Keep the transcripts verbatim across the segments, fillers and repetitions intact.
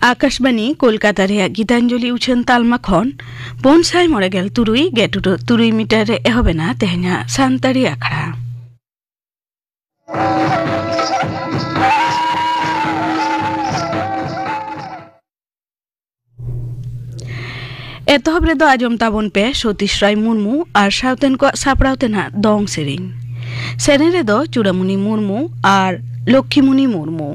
ᱟᱠᱟᱥᱵᱟᱱᱤ ᱠᱳᱞᱠᱟᱛᱟ ᱨᱮᱭᱟᱜ ᱜᱤᱛᱟᱧᱡᱚᱞᱤ ᱩᱪᱷᱟᱹᱱ ᱛᱟᱞᱢᱟ ᱠᱷᱚᱱ ᱯᱩᱱ ᱥᱟᱭ ᱢᱚᱬᱮ ᱜᱮᱞ ᱛᱩᱨᱩᱭ ᱜᱮ ᱴᱩᱰᱟᱹᱜ ᱛᱩᱨᱩᱭ ᱢᱤᱴᱟᱨ ᱨᱮ ᱮᱦᱚᱵ ᱮᱱᱟ ᱛᱮᱦᱮᱧᱟᱜ ᱥᱟᱱᱛᱟᱲᱤ ᱟᱠᱷᱲᱟ᱾ ᱮᱛᱚᱦᱚᱵ ᱨᱮᱫᱚ ᱟᱸᱡᱚᱢ ᱛᱟᱵᱚᱱ ᱯᱮ ᱥᱚᱛᱤᱥ ᱨᱟᱭ ᱢᱩᱨᱢᱩ ᱟᱨ ᱥᱟᱶᱛᱮᱱ ᱠᱚᱣᱟᱜ ᱥᱟᱯᱲᱟᱣ ᱛᱮᱱᱟᱜ ᱫᱚᱝ ᱥᱮᱨᱮᱧ᱾ ᱥᱮᱨᱮᱧ ᱨᱮᱫᱚ ᱪᱩᱲᱟᱢᱩᱱᱤ ᱢᱩᱨᱢᱩ ᱟᱨ ᱞᱚᱠᱠᱷᱤᱢᱩᱱᱤ ᱢᱩᱨᱢᱩ᱾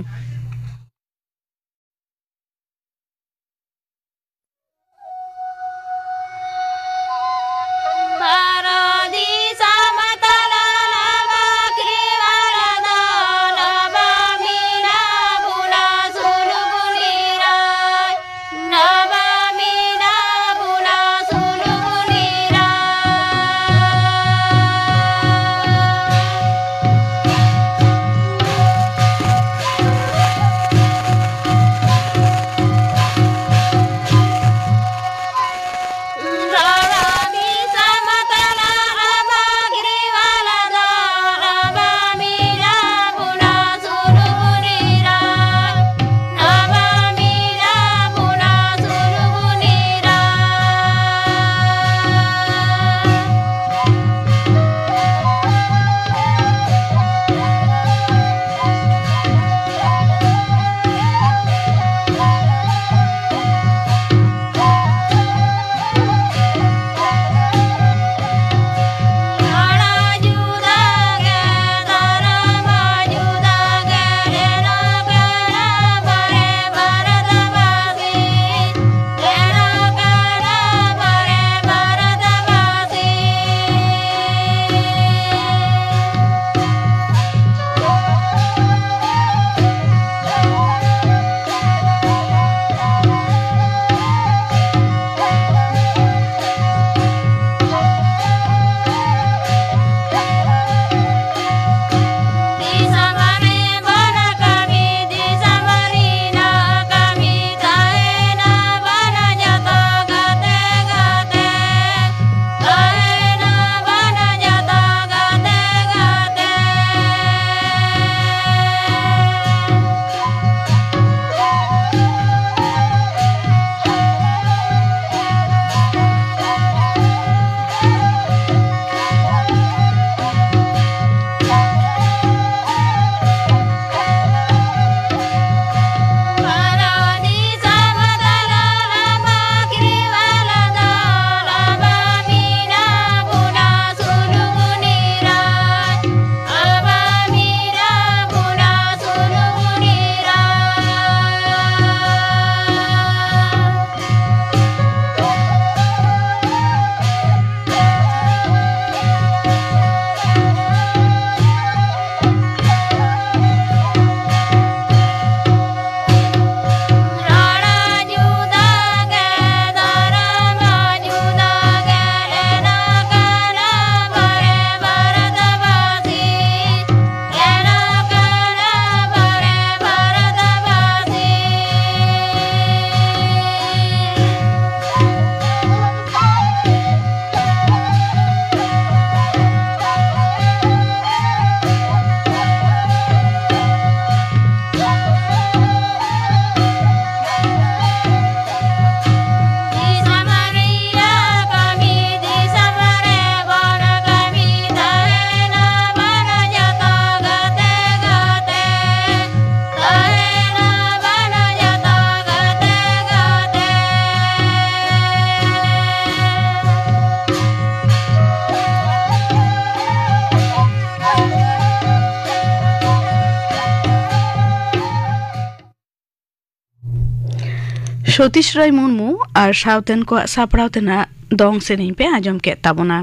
ᱥᱚᱛᱤᱥ ᱨᱟᱭ ᱢᱩᱨᱢᱩ ᱟᱨ ᱥᱟᱶᱛᱮᱱ ᱠᱚᱣᱟᱜ ᱥᱟᱯᱲᱟᱣ ᱛᱮᱱᱟᱜ ᱫᱚᱝ ᱥᱮᱨᱮᱧ ᱯᱮ ᱟᱸᱡᱚᱢ ᱠᱮᱫ ᱛᱟᱵᱚᱱᱟ᱾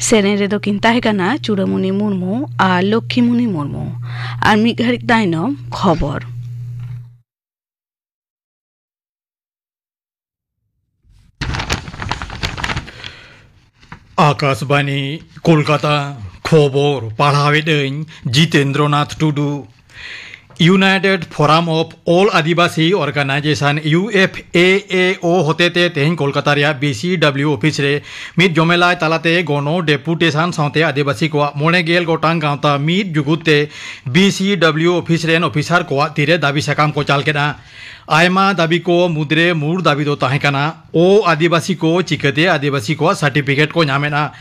ᱥᱮᱨᱮᱧ ᱨᱮᱫᱚ ᱠᱤᱱ ᱛᱟᱦᱮᱸ ᱠᱟᱱᱟ ᱪᱩᱲᱟᱹᱢᱩᱱᱤ ᱢᱩᱨᱢᱩ ᱟᱨ ᱞᱚᱠᱠᱷᱤᱢᱩᱱᱤ ᱢᱩᱨᱢᱩ᱾ ᱟᱨ ᱢᱤᱫ ᱜᱷᱟᱹᱲᱤᱡ ᱛᱟᱭᱱᱚᱢ ᱠᱷᱚᱵᱚᱨ᱾ ᱟᱠᱟᱥᱵᱟᱱᱤ, ᱠᱳᱞᱠᱟᱛᱟ᱾ ᱠᱷᱚᱵᱚᱨ ᱯᱟᱲᱦᱟᱣᱮᱫ ᱟᱹᱧ Jitendranath Tudu. United Forum of All Adivasi Organization, U F A A O ᱦᱚᱛᱮᱛᱮ ᱛᱮᱦᱮᱧ ᱠᱳᱞᱠᱟᱛᱟ ᱨᱮᱭᱟᱜ ᱵᱤ ᱥᱤ ᱰᱟᱵᱞᱤᱭᱩ ᱚᱯᱷᱤᱥ ᱨᱮ ᱢᱤᱫ ᱡᱚᱢᱮᱞᱟᱭ ᱛᱟᱞᱟᱛᱮ ᱜᱚᱱᱚ ᱰᱮᱯᱩᱴᱮᱥᱚᱱ ᱥᱟᱶᱛᱮ ᱟᱹᱫᱤᱵᱟᱹᱥᱤ ᱠᱚᱣᱟᱜ ᱢᱚᱬᱮ ᱜᱮᱞ ᱜᱚᱴᱟᱝ ᱜᱟᱶᱛᱟ ᱢᱤᱫ ᱡᱩᱜᱩᱫ ᱛᱮ ᱵᱤ ᱥᱤ ᱰᱟᱵᱞᱤᱭᱩ ᱚᱯᱷᱤᱥ ᱨᱮᱱ ᱚᱯᱷᱤᱥᱟᱨ ᱠᱚᱣᱟᱜ ᱛᱤᱨᱮ ᱫᱟᱹᱵᱤ ᱥᱟᱠᱟᱢ ᱠᱚ ᱪᱟᱞ ᱠᱮᱫᱼᱟ᱾ ᱟᱭᱢᱟ ᱫᱟᱹᱵᱤ ᱠᱚ ᱢᱩᱫᱽᱨᱮ ᱢᱩᱲ ᱫᱟᱹᱵᱤ ᱫᱚ ᱛᱟᱦᱮᱸ ᱠᱟᱱᱟ, ᱳ ᱟᱹᱫᱤᱵᱟᱹᱥᱤ ᱠᱚ ᱪᱤᱠᱟᱹᱛᱮ ᱟᱹᱫᱤᱵᱟᱹᱥᱤ ᱠᱚᱣᱟᱜ ᱥᱟᱨᱴᱤᱯᱷᱤᱠᱮᱴ ᱠᱚ ᱧᱟᱢᱮᱫᱼᱟ?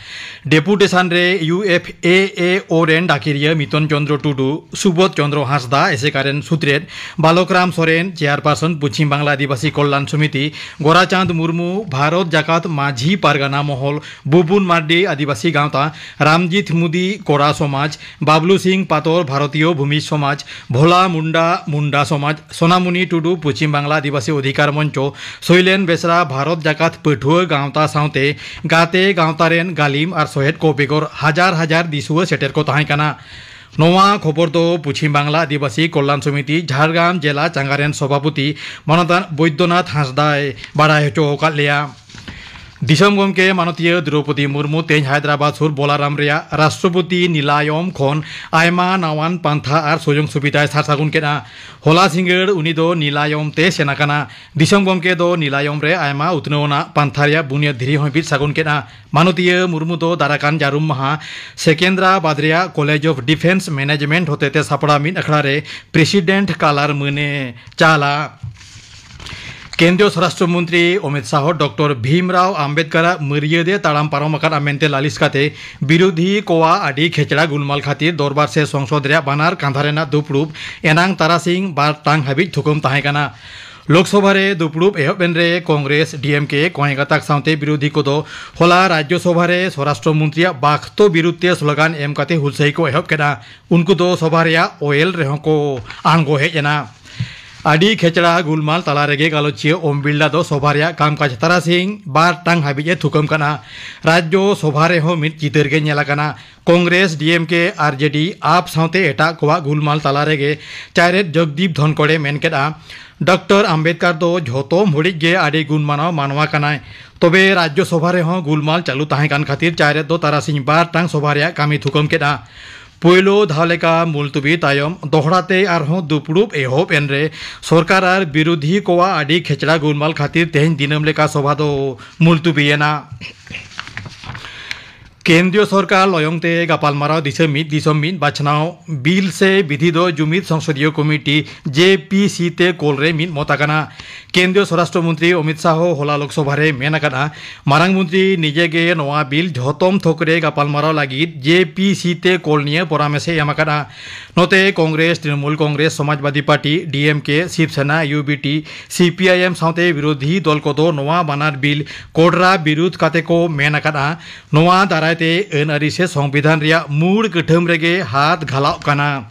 ᱰᱮᱯᱩᱴᱮᱥᱚᱱ ᱨᱮ ᱤᱭᱩ ᱮᱯᱷ ᱮ ᱮ ᱳ ᱨᱮᱱ ᱰᱟᱠᱤᱨᱤᱭᱟᱹ ᱢᱤᱛᱚᱱ ᱪᱚᱸᱫᱽᱨᱚ ᱴᱩᱰᱩ, ᱥᱩᱵᱳᱫᱷ ᱪᱚᱸᱫᱽᱨᱚ ᱦᱟᱸᱥᱫᱟ, ᱮᱥᱮᱠᱟ ᱨᱮᱱ ᱥᱩᱛᱨᱮᱛ ᱵᱟᱞᱚᱠ ᱨᱟᱢ ᱥᱚᱨᱮᱱ, ᱪᱮᱭᱟᱨᱯᱟᱨᱥᱚᱱ ᱯᱚᱪᱷᱤᱢ ᱵᱟᱝᱞᱟ ᱟᱹᱫᱤᱵᱟᱹᱥᱤ ᱠᱚᱞᱞᱟᱱ ᱥᱚᱢᱤᱛᱤ, ᱜᱳᱨᱟᱪᱟᱸᱫᱽ ᱢᱩᱨᱢᱩ, ᱵᱷᱟᱨᱚᱛ ᱡᱟᱠᱟᱛ ᱢᱟᱹᱡᱷᱤ ᱯᱟᱨᱜᱟᱱᱟ ᱢᱚᱦᱚᱞ, ᱵᱩᱵᱩᱱ ᱢᱟᱨᱰᱤ ᱟᱹᱫᱤᱵᱟᱹᱥᱤ ᱜᱟᱶᱛᱟ, ᱨᱟᱢᱡᱤᱛ ᱢᱩᱫᱤ ᱠᱚᱲᱟ ᱥᱚᱢᱟᱡᱽ, ᱵᱟᱵᱞᱩ ᱥᱤᱝ ᱯᱟᱛᱚᱨ ᱵᱷᱟᱨᱚᱛᱤᱭᱚ ᱵᱷᱩᱢᱤ ᱥᱚᱢᱟᱡᱽ, ᱵᱷᱳᱞᱟ ᱢᱩᱱᱰᱟ ᱢᱩᱱᱰᱟ ᱥᱚᱢᱟᱡᱽ, ᱥᱳᱱᱟᱢᱩᱱᱤ ᱴᱩᱰᱩ ᱯᱚᱪᱷᱤᱢ ᱵᱟᱝᱞᱟ ᱟᱹᱫᱤᱵᱟᱹᱥᱤ ᱚᱫᱷᱤᱠᱟᱨ ᱢᱚᱧᱪᱚ, ᱥᱚᱭᱞᱮᱱ ᱵᱮᱥᱨᱟ ᱵᱷᱟᱨᱚᱛ ᱡᱟᱠᱟᱛ ᱯᱟᱹᱴᱷᱩᱣᱟᱹ ᱜᱟᱶᱛᱟ ᱥᱟᱶᱛᱮ ᱜᱟᱛᱮ ᱜᱟᱶᱛᱟ ᱨᱮᱱ ᱜᱟᱹᱞᱤᱢ ᱟᱨ ᱥᱚᱦᱮᱫ ᱠᱚ ᱵᱮᱜᱚᱨ ᱦᱟᱡᱟᱨ ᱦᱟᱡᱟᱨ ᱫᱤᱥᱩᱣᱟᱹ ᱥᱮᱴᱮᱨ ᱠᱚ ᱛᱟᱦᱮᱸ ᱠᱟᱱᱟ᱾ ᱱᱚᱣᱟ ᱠᱷᱚᱵᱚᱨ ᱫᱚ ᱯᱚᱪᱷᱤᱢ ᱵᱟᱝᱞᱟ ᱟᱹᱫᱤᱵᱟᱹᱥᱤ ᱠᱚᱞᱞᱟᱱ ᱥᱚᱢᱤᱛᱤ ᱡᱷᱟᱲᱜᱨᱟᱢ ᱡᱮᱞᱟ ᱪᱟᱸᱜᱟ ᱨᱮᱱ ᱥᱚᱵᱷᱟᱯᱚᱛᱤ ᱢᱟᱱᱚᱛᱟᱱ ᱵᱳᱭᱫᱚᱱᱟᱛᱷ ᱦᱟᱸᱥᱫᱟᱭ ᱵᱟᱲᱟᱭ ᱦᱚᱪᱚ ᱟᱠᱟᱫ ᱞᱮᱭᱟ᱾ ᱫᱤᱥᱚᱢ ᱜᱚᱢᱠᱮ ᱢᱟᱱᱚᱛᱤᱭᱟᱹ ᱫᱨᱚᱣᱯᱚᱫᱤ ᱢᱩᱨᱢᱩ ᱛᱮᱦᱮᱧ ᱦᱟᱭᱫᱨᱟᱵᱟᱫ ᱥᱩᱨ ᱵᱚᱞᱟᱨᱟᱢ ᱨᱮᱭᱟᱜ ᱨᱟᱥᱴᱨᱚᱯᱚᱛᱤ ᱱᱤᱞᱟᱭᱚᱢ ᱠᱷᱚᱱ ᱟᱭᱢᱟ ᱱᱟᱣᱟᱱ ᱯᱟᱱᱛᱷᱟ ᱟᱨ ᱥᱩᱡᱳᱜᱽ ᱥᱩᱵᱤᱫᱷᱟᱭ ᱥᱟᱨ ᱥᱟᱹᱜᱩᱱ ᱠᱮᱫᱼᱟ᱾ ᱦᱚᱞᱟ ᱥᱤᱸᱜᱟᱹᱲ ᱩᱱᱤ ᱫᱚ ᱱᱤᱞᱟᱭᱚᱢ ᱛᱮ ᱥᱮᱱ ᱟᱠᱟᱱᱟ᱾ ᱫᱤᱥᱚᱢ ᱜᱚᱢᱠᱮ ᱫᱚ ᱱᱤᱞᱟᱭᱚᱢ ᱨᱮ ᱟᱭᱢᱟ ᱩᱛᱱᱟᱹᱣ ᱟᱱᱟᱜ ᱯᱟᱱᱛᱷᱟ ᱨᱮᱭᱟᱜ ᱵᱩᱱᱭᱟᱹᱫ ᱫᱷᱤᱨᱤ ᱦᱚᱸᱭ ᱵᱤᱫ ᱥᱟᱹᱜᱩᱱ ᱠᱮᱫᱼᱟ᱾ ᱢᱟᱱᱚᱛᱤᱭᱟᱹ ᱢᱩᱨᱢᱩ ᱫᱚ ᱫᱟᱨᱟᱠᱟᱱ ᱡᱟᱹᱨᱩᱢ ᱢᱟᱦᱟ ᱥᱮᱠᱮᱱᱫᱨᱟᱵᱟᱫᱽ ᱨᱮᱭᱟᱜ ᱠᱚᱞᱮᱡᱽ ᱚᱯᱷ ᱰᱤᱯᱷᱮᱱᱥ ᱢᱮᱱᱮᱡᱽᱢᱮᱱᱴ ᱦᱚᱛᱮᱛᱮ ᱥᱟᱯᱲᱟᱣ ᱢᱤᱫ ᱟᱠᱷᱲᱟ ᱨᱮ ᱯᱨᱮᱥᱤᱰᱮᱱᱴ ᱠᱟᱞᱟᱨ ᱢᱟᱹᱱᱮ ᱪᱟᱞᱟ᱾ ᱠᱮᱱᱫᱨᱤᱭᱚ ᱥᱚᱨᱟᱥᱴᱨᱚ ᱢᱚᱱᱛᱨᱤ ᱚᱢᱤᱛ ᱥᱟᱦᱚ ᱰᱚᱠᱴᱚᱨ ᱵᱷᱤᱢᱨᱟᱣ ᱟᱢᱵᱮᱫᱠᱟᱨᱟᱜ ᱢᱟᱹᱨᱭᱟᱹᱫ ᱮ ᱛᱟᱲᱟᱢ ᱯᱟᱨᱚᱢ ᱟᱠᱟᱫᱼᱟ ᱢᱮᱱᱛᱮ ᱞᱟᱹᱞᱤᱥ ᱠᱟᱛᱮ ᱵᱤᱨᱳᱫᱷᱤ ᱠᱚᱣᱟᱜ ᱟᱹᱰᱤ ᱠᱷᱮᱪᱲᱟ ᱜᱩᱞᱢᱟᱞ ᱠᱷᱟᱹᱛᱤᱨ ᱫᱚᱨᱵᱟᱨ ᱥᱮ ᱥᱚᱝᱥᱚᱫ ᱨᱮᱭᱟᱜ ᱵᱟᱱᱟᱨ ᱠᱟᱸᱫᱷᱟ ᱨᱮᱱᱟᱜ ᱫᱩᱯᱲᱩᱵ ᱮᱱᱟᱝ ᱛᱟᱨᱟᱥᱤᱧ ᱵᱟᱨ ᱴᱟᱲᱟᱝ ᱦᱟᱹᱵᱤᱡ ᱛᱷᱩᱠᱟᱹᱢ ᱛᱟᱦᱮᱸ ᱠᱟᱱᱟ᱾ ᱞᱳᱠᱥᱚᱵᱷᱟ ᱨᱮ ᱫᱩᱯᱲᱩᱵ ᱮᱦᱚᱵ ᱮᱱ ᱨᱮ ᱠᱚᱝᱜᱨᱮᱥ, ᱰᱤ ᱮᱢ ᱠᱮ, ᱠᱚᱸᱭᱮ ᱜᱟᱛᱟᱠ ᱥᱟᱶᱛᱮ ᱵᱤᱨᱳᱫᱷᱤ ᱠᱚᱫᱚ ᱦᱚᱞᱟ ᱨᱟᱡᱽᱭᱚᱥᱚᱵᱷᱟ ᱨᱮ ᱥᱚᱨᱟᱥᱴᱨᱚ ᱢᱚᱱᱛᱨᱤᱭᱟᱜ ᱵᱟᱠᱛᱚ ᱵᱤᱨᱩᱫᱷ ᱛᱮ ᱥᱞᱳᱜᱟᱱ ᱮᱢ ᱠᱟᱛᱮ ᱦᱩᱞᱥᱟᱹᱭ ᱠᱚ ᱮᱦᱚᱵ ᱠᱮᱫᱼᱟ᱾ ᱩᱱᱠᱩ ᱫᱚ ᱥᱚᱵᱷᱟ ᱨᱮᱭᱟᱜ ᱚᱭᱮᱞ ᱨᱮᱦᱚᱸ ᱠᱚ ᱟᱬᱜᱚ ᱦᱮᱡ ᱮᱱᱟ᱾ ᱟᱹᱰᱤ ᱠᱷᱮᱪᱲᱟ ᱜᱩᱞᱢᱟᱞ ᱛᱟᱞᱟ ᱨᱮᱜᱮ ᱜᱟᱞᱚᱪᱤᱭᱟᱹ ᱳᱢ ᱵᱤᱨᱞᱟ ᱫᱚ ᱥᱚᱵᱷᱟ ᱨᱮᱭᱟᱜ ᱠᱟᱢᱠᱟᱡᱽ ᱛᱟᱨᱟᱥᱤᱧ ᱵᱟᱨ ᱴᱟᱲᱟᱝ ᱦᱟᱹᱵᱤᱡ ᱮ ᱛᱷᱩᱠᱟᱹᱢ ᱠᱟᱱᱟ᱾ ᱨᱟᱡᱽᱡᱚ ᱥᱚᱵᱷᱟ ᱨᱮᱦᱚᱸ ᱢᱤᱫ ᱪᱤᱛᱟᱹᱨ ᱜᱮ ᱧᱮᱞ ᱟᱠᱟᱱᱟ᱾ ᱠᱚᱝᱜᱨᱮᱥ, ᱰᱤ ᱮᱢ ᱠᱮ, ᱟᱨ ᱡᱮ ᱰᱤ, ᱟᱯ ᱥᱟᱶᱛᱮ ᱮᱴᱟᱜ ᱠᱚᱣᱟᱜ ᱜᱩᱞᱢᱟᱞ ᱛᱟᱞᱟ ᱨᱮᱜᱮ ᱪᱟᱭᱨᱮᱛ ᱡᱚᱜᱽᱫᱤᱯ ᱫᱷᱚᱱᱠᱚᱲᱮ ᱢᱮᱱ ᱠᱮᱫᱼᱟ, ᱰᱚᱠᱴᱚᱨ ᱟᱢᱵᱮᱫᱽᱠᱟᱨ ᱫᱚ ᱡᱷᱚᱛᱚᱢ ᱦᱚᱲᱤᱡ ᱜᱮ ᱟᱹᱰᱤ ᱜᱩᱱ ᱢᱟᱱᱟᱣ ᱢᱟᱱᱣᱟ ᱠᱟᱱᱟᱭ᱾ ᱛᱚᱵᱮ ᱨᱟᱡᱽᱡᱚ ᱥᱚᱵᱷᱟ ᱨᱮᱦᱚᱸ ᱜᱩᱞᱢᱟᱞ ᱪᱟᱹᱞᱩ ᱛᱟᱦᱮᱸ ᱠᱟᱱ ᱠᱷᱟᱹᱛᱤᱨ ᱪᱟᱭᱨᱮᱛ ᱫᱚ ᱛᱟᱨᱟᱥᱤᱧ ᱵᱟᱨ ᱴᱟᱲᱟᱝ ᱥᱚᱵᱷᱟ ᱨᱮᱭᱟᱜ ᱠᱟᱹᱢᱤ ᱛᱷᱩᱠᱟᱹᱢ ᱠᱮᱫᱼᱟ᱾ ᱯᱳᱭᱞᱳ ᱫᱷᱟᱣ ᱞᱮᱠᱟ ᱢᱩᱞᱛᱩᱵᱤ ᱛᱟᱭᱚᱢ ᱫᱚᱦᱲᱟ ᱛᱮ ᱟᱨᱦᱚᱸ ᱫᱩᱯᱲᱩᱵ ᱮᱦᱚᱵ ᱮᱱᱨᱮ ᱥᱚᱨᱠᱟᱨ ᱟᱨ ᱵᱤᱨᱳᱫᱷᱤ ᱠᱚᱣᱟᱜ ᱟᱹᱰᱤ ᱠᱷᱮᱪᱲᱟ ᱜᱩᱞᱢᱟᱞ ᱠᱷᱟᱹᱛᱤᱨ ᱛᱮᱦᱮᱧ ᱫᱤᱱᱟᱹᱢ ᱞᱮᱠᱟ ᱥᱚᱵᱷᱟ ᱫᱚ ᱢᱩᱞᱛᱩᱵᱤ ᱮᱱᱟ᱾ ᱠᱮᱱᱫᱨᱤᱭᱚ ᱥᱚᱨᱠᱟᱨ ᱞᱚᱭᱚᱝ ᱛᱮ ᱜᱟᱯᱟᱞᱢᱟᱨᱟᱣ ᱫᱤᱥᱚᱢ ᱢᱤᱫ ᱫᱤᱥᱚᱢ ᱢᱤᱫ ᱵᱟᱪᱷᱱᱟᱣ ᱵᱤᱞ ᱥᱮ ᱵᱤᱫᱷᱤ ᱫᱚ ᱡᱩᱢᱤᱫ ᱥᱚᱝᱥᱚᱫᱤᱭᱚ ᱠᱚᱢᱤᱴᱤ, ᱡᱮ ᱯᱤ ᱥᱤ, ᱛᱮ ᱠᱳᱞ ᱨᱮ ᱢᱤᱫ ᱢᱚᱛ ᱟᱠᱟᱱᱟ᱾ ᱠᱮᱱᱫᱨᱤᱭᱚ ᱥᱚᱨᱟᱥᱴᱨᱚ ᱢᱚᱱᱛᱨᱤ ᱚᱢᱤᱛ ᱥᱟᱦᱚ ᱦᱚᱞᱟ ᱞᱳᱠᱥᱚᱵᱷᱟ ᱨᱮ ᱢᱮᱱ ᱟᱠᱟᱫᱼᱟ, ᱢᱟᱨᱟᱝ ᱢᱚᱱᱛᱨᱤ ᱱᱤᱡᱮ ᱜᱮ ᱱᱚᱣᱟ ᱵᱤᱞ ᱡᱷᱚᱛᱚᱢ ᱛᱷᱚᱠ ᱨᱮ ᱜᱟᱯᱟᱞᱢᱟᱨᱟᱣ ᱞᱟᱹᱜᱤᱫ ᱡᱮ ᱯᱤ ᱥᱤ ᱛᱮ ᱠᱳᱞ ᱱᱤᱭᱟᱹ ᱯᱚᱨᱟᱢᱮᱥ ᱮ ᱮᱢ ᱟᱠᱟᱫᱼᱟ᱾ ᱱᱚᱛᱮ Congress, Trinamool Congress, Samajwadi party, D M K, Shiv Sena, U B T, C P I M ᱥᱟᱶᱛᱮ ᱵᱤᱨᱳᱫᱷᱤ ᱫᱚᱞ ᱠᱚᱫᱚ ᱱᱚᱣᱟ ᱵᱟᱱᱟᱨ ᱵᱤᱞ ᱠᱚᱰᱨᱟ ᱵᱤᱨᱩᱫᱷ ᱠᱟᱛᱮ ᱠᱚ ᱢᱮᱱ ᱟᱠᱟᱫᱼᱟ, ᱱᱚᱣᱟ ᱫᱟᱨᱟᱭ ᱛᱮ ᱟᱹᱱ ᱟᱹᱨᱤ ᱥᱮ ᱥᱚᱝᱵᱤᱫᱷᱟᱱ ᱨᱮᱭᱟᱜ ᱢᱩᱲ ᱠᱟᱹᱴᱷᱟᱹᱢ ᱨᱮᱜᱮ ᱦᱟᱛ ᱜᱷᱟᱞᱟᱜ ᱠᱟᱱᱟ᱾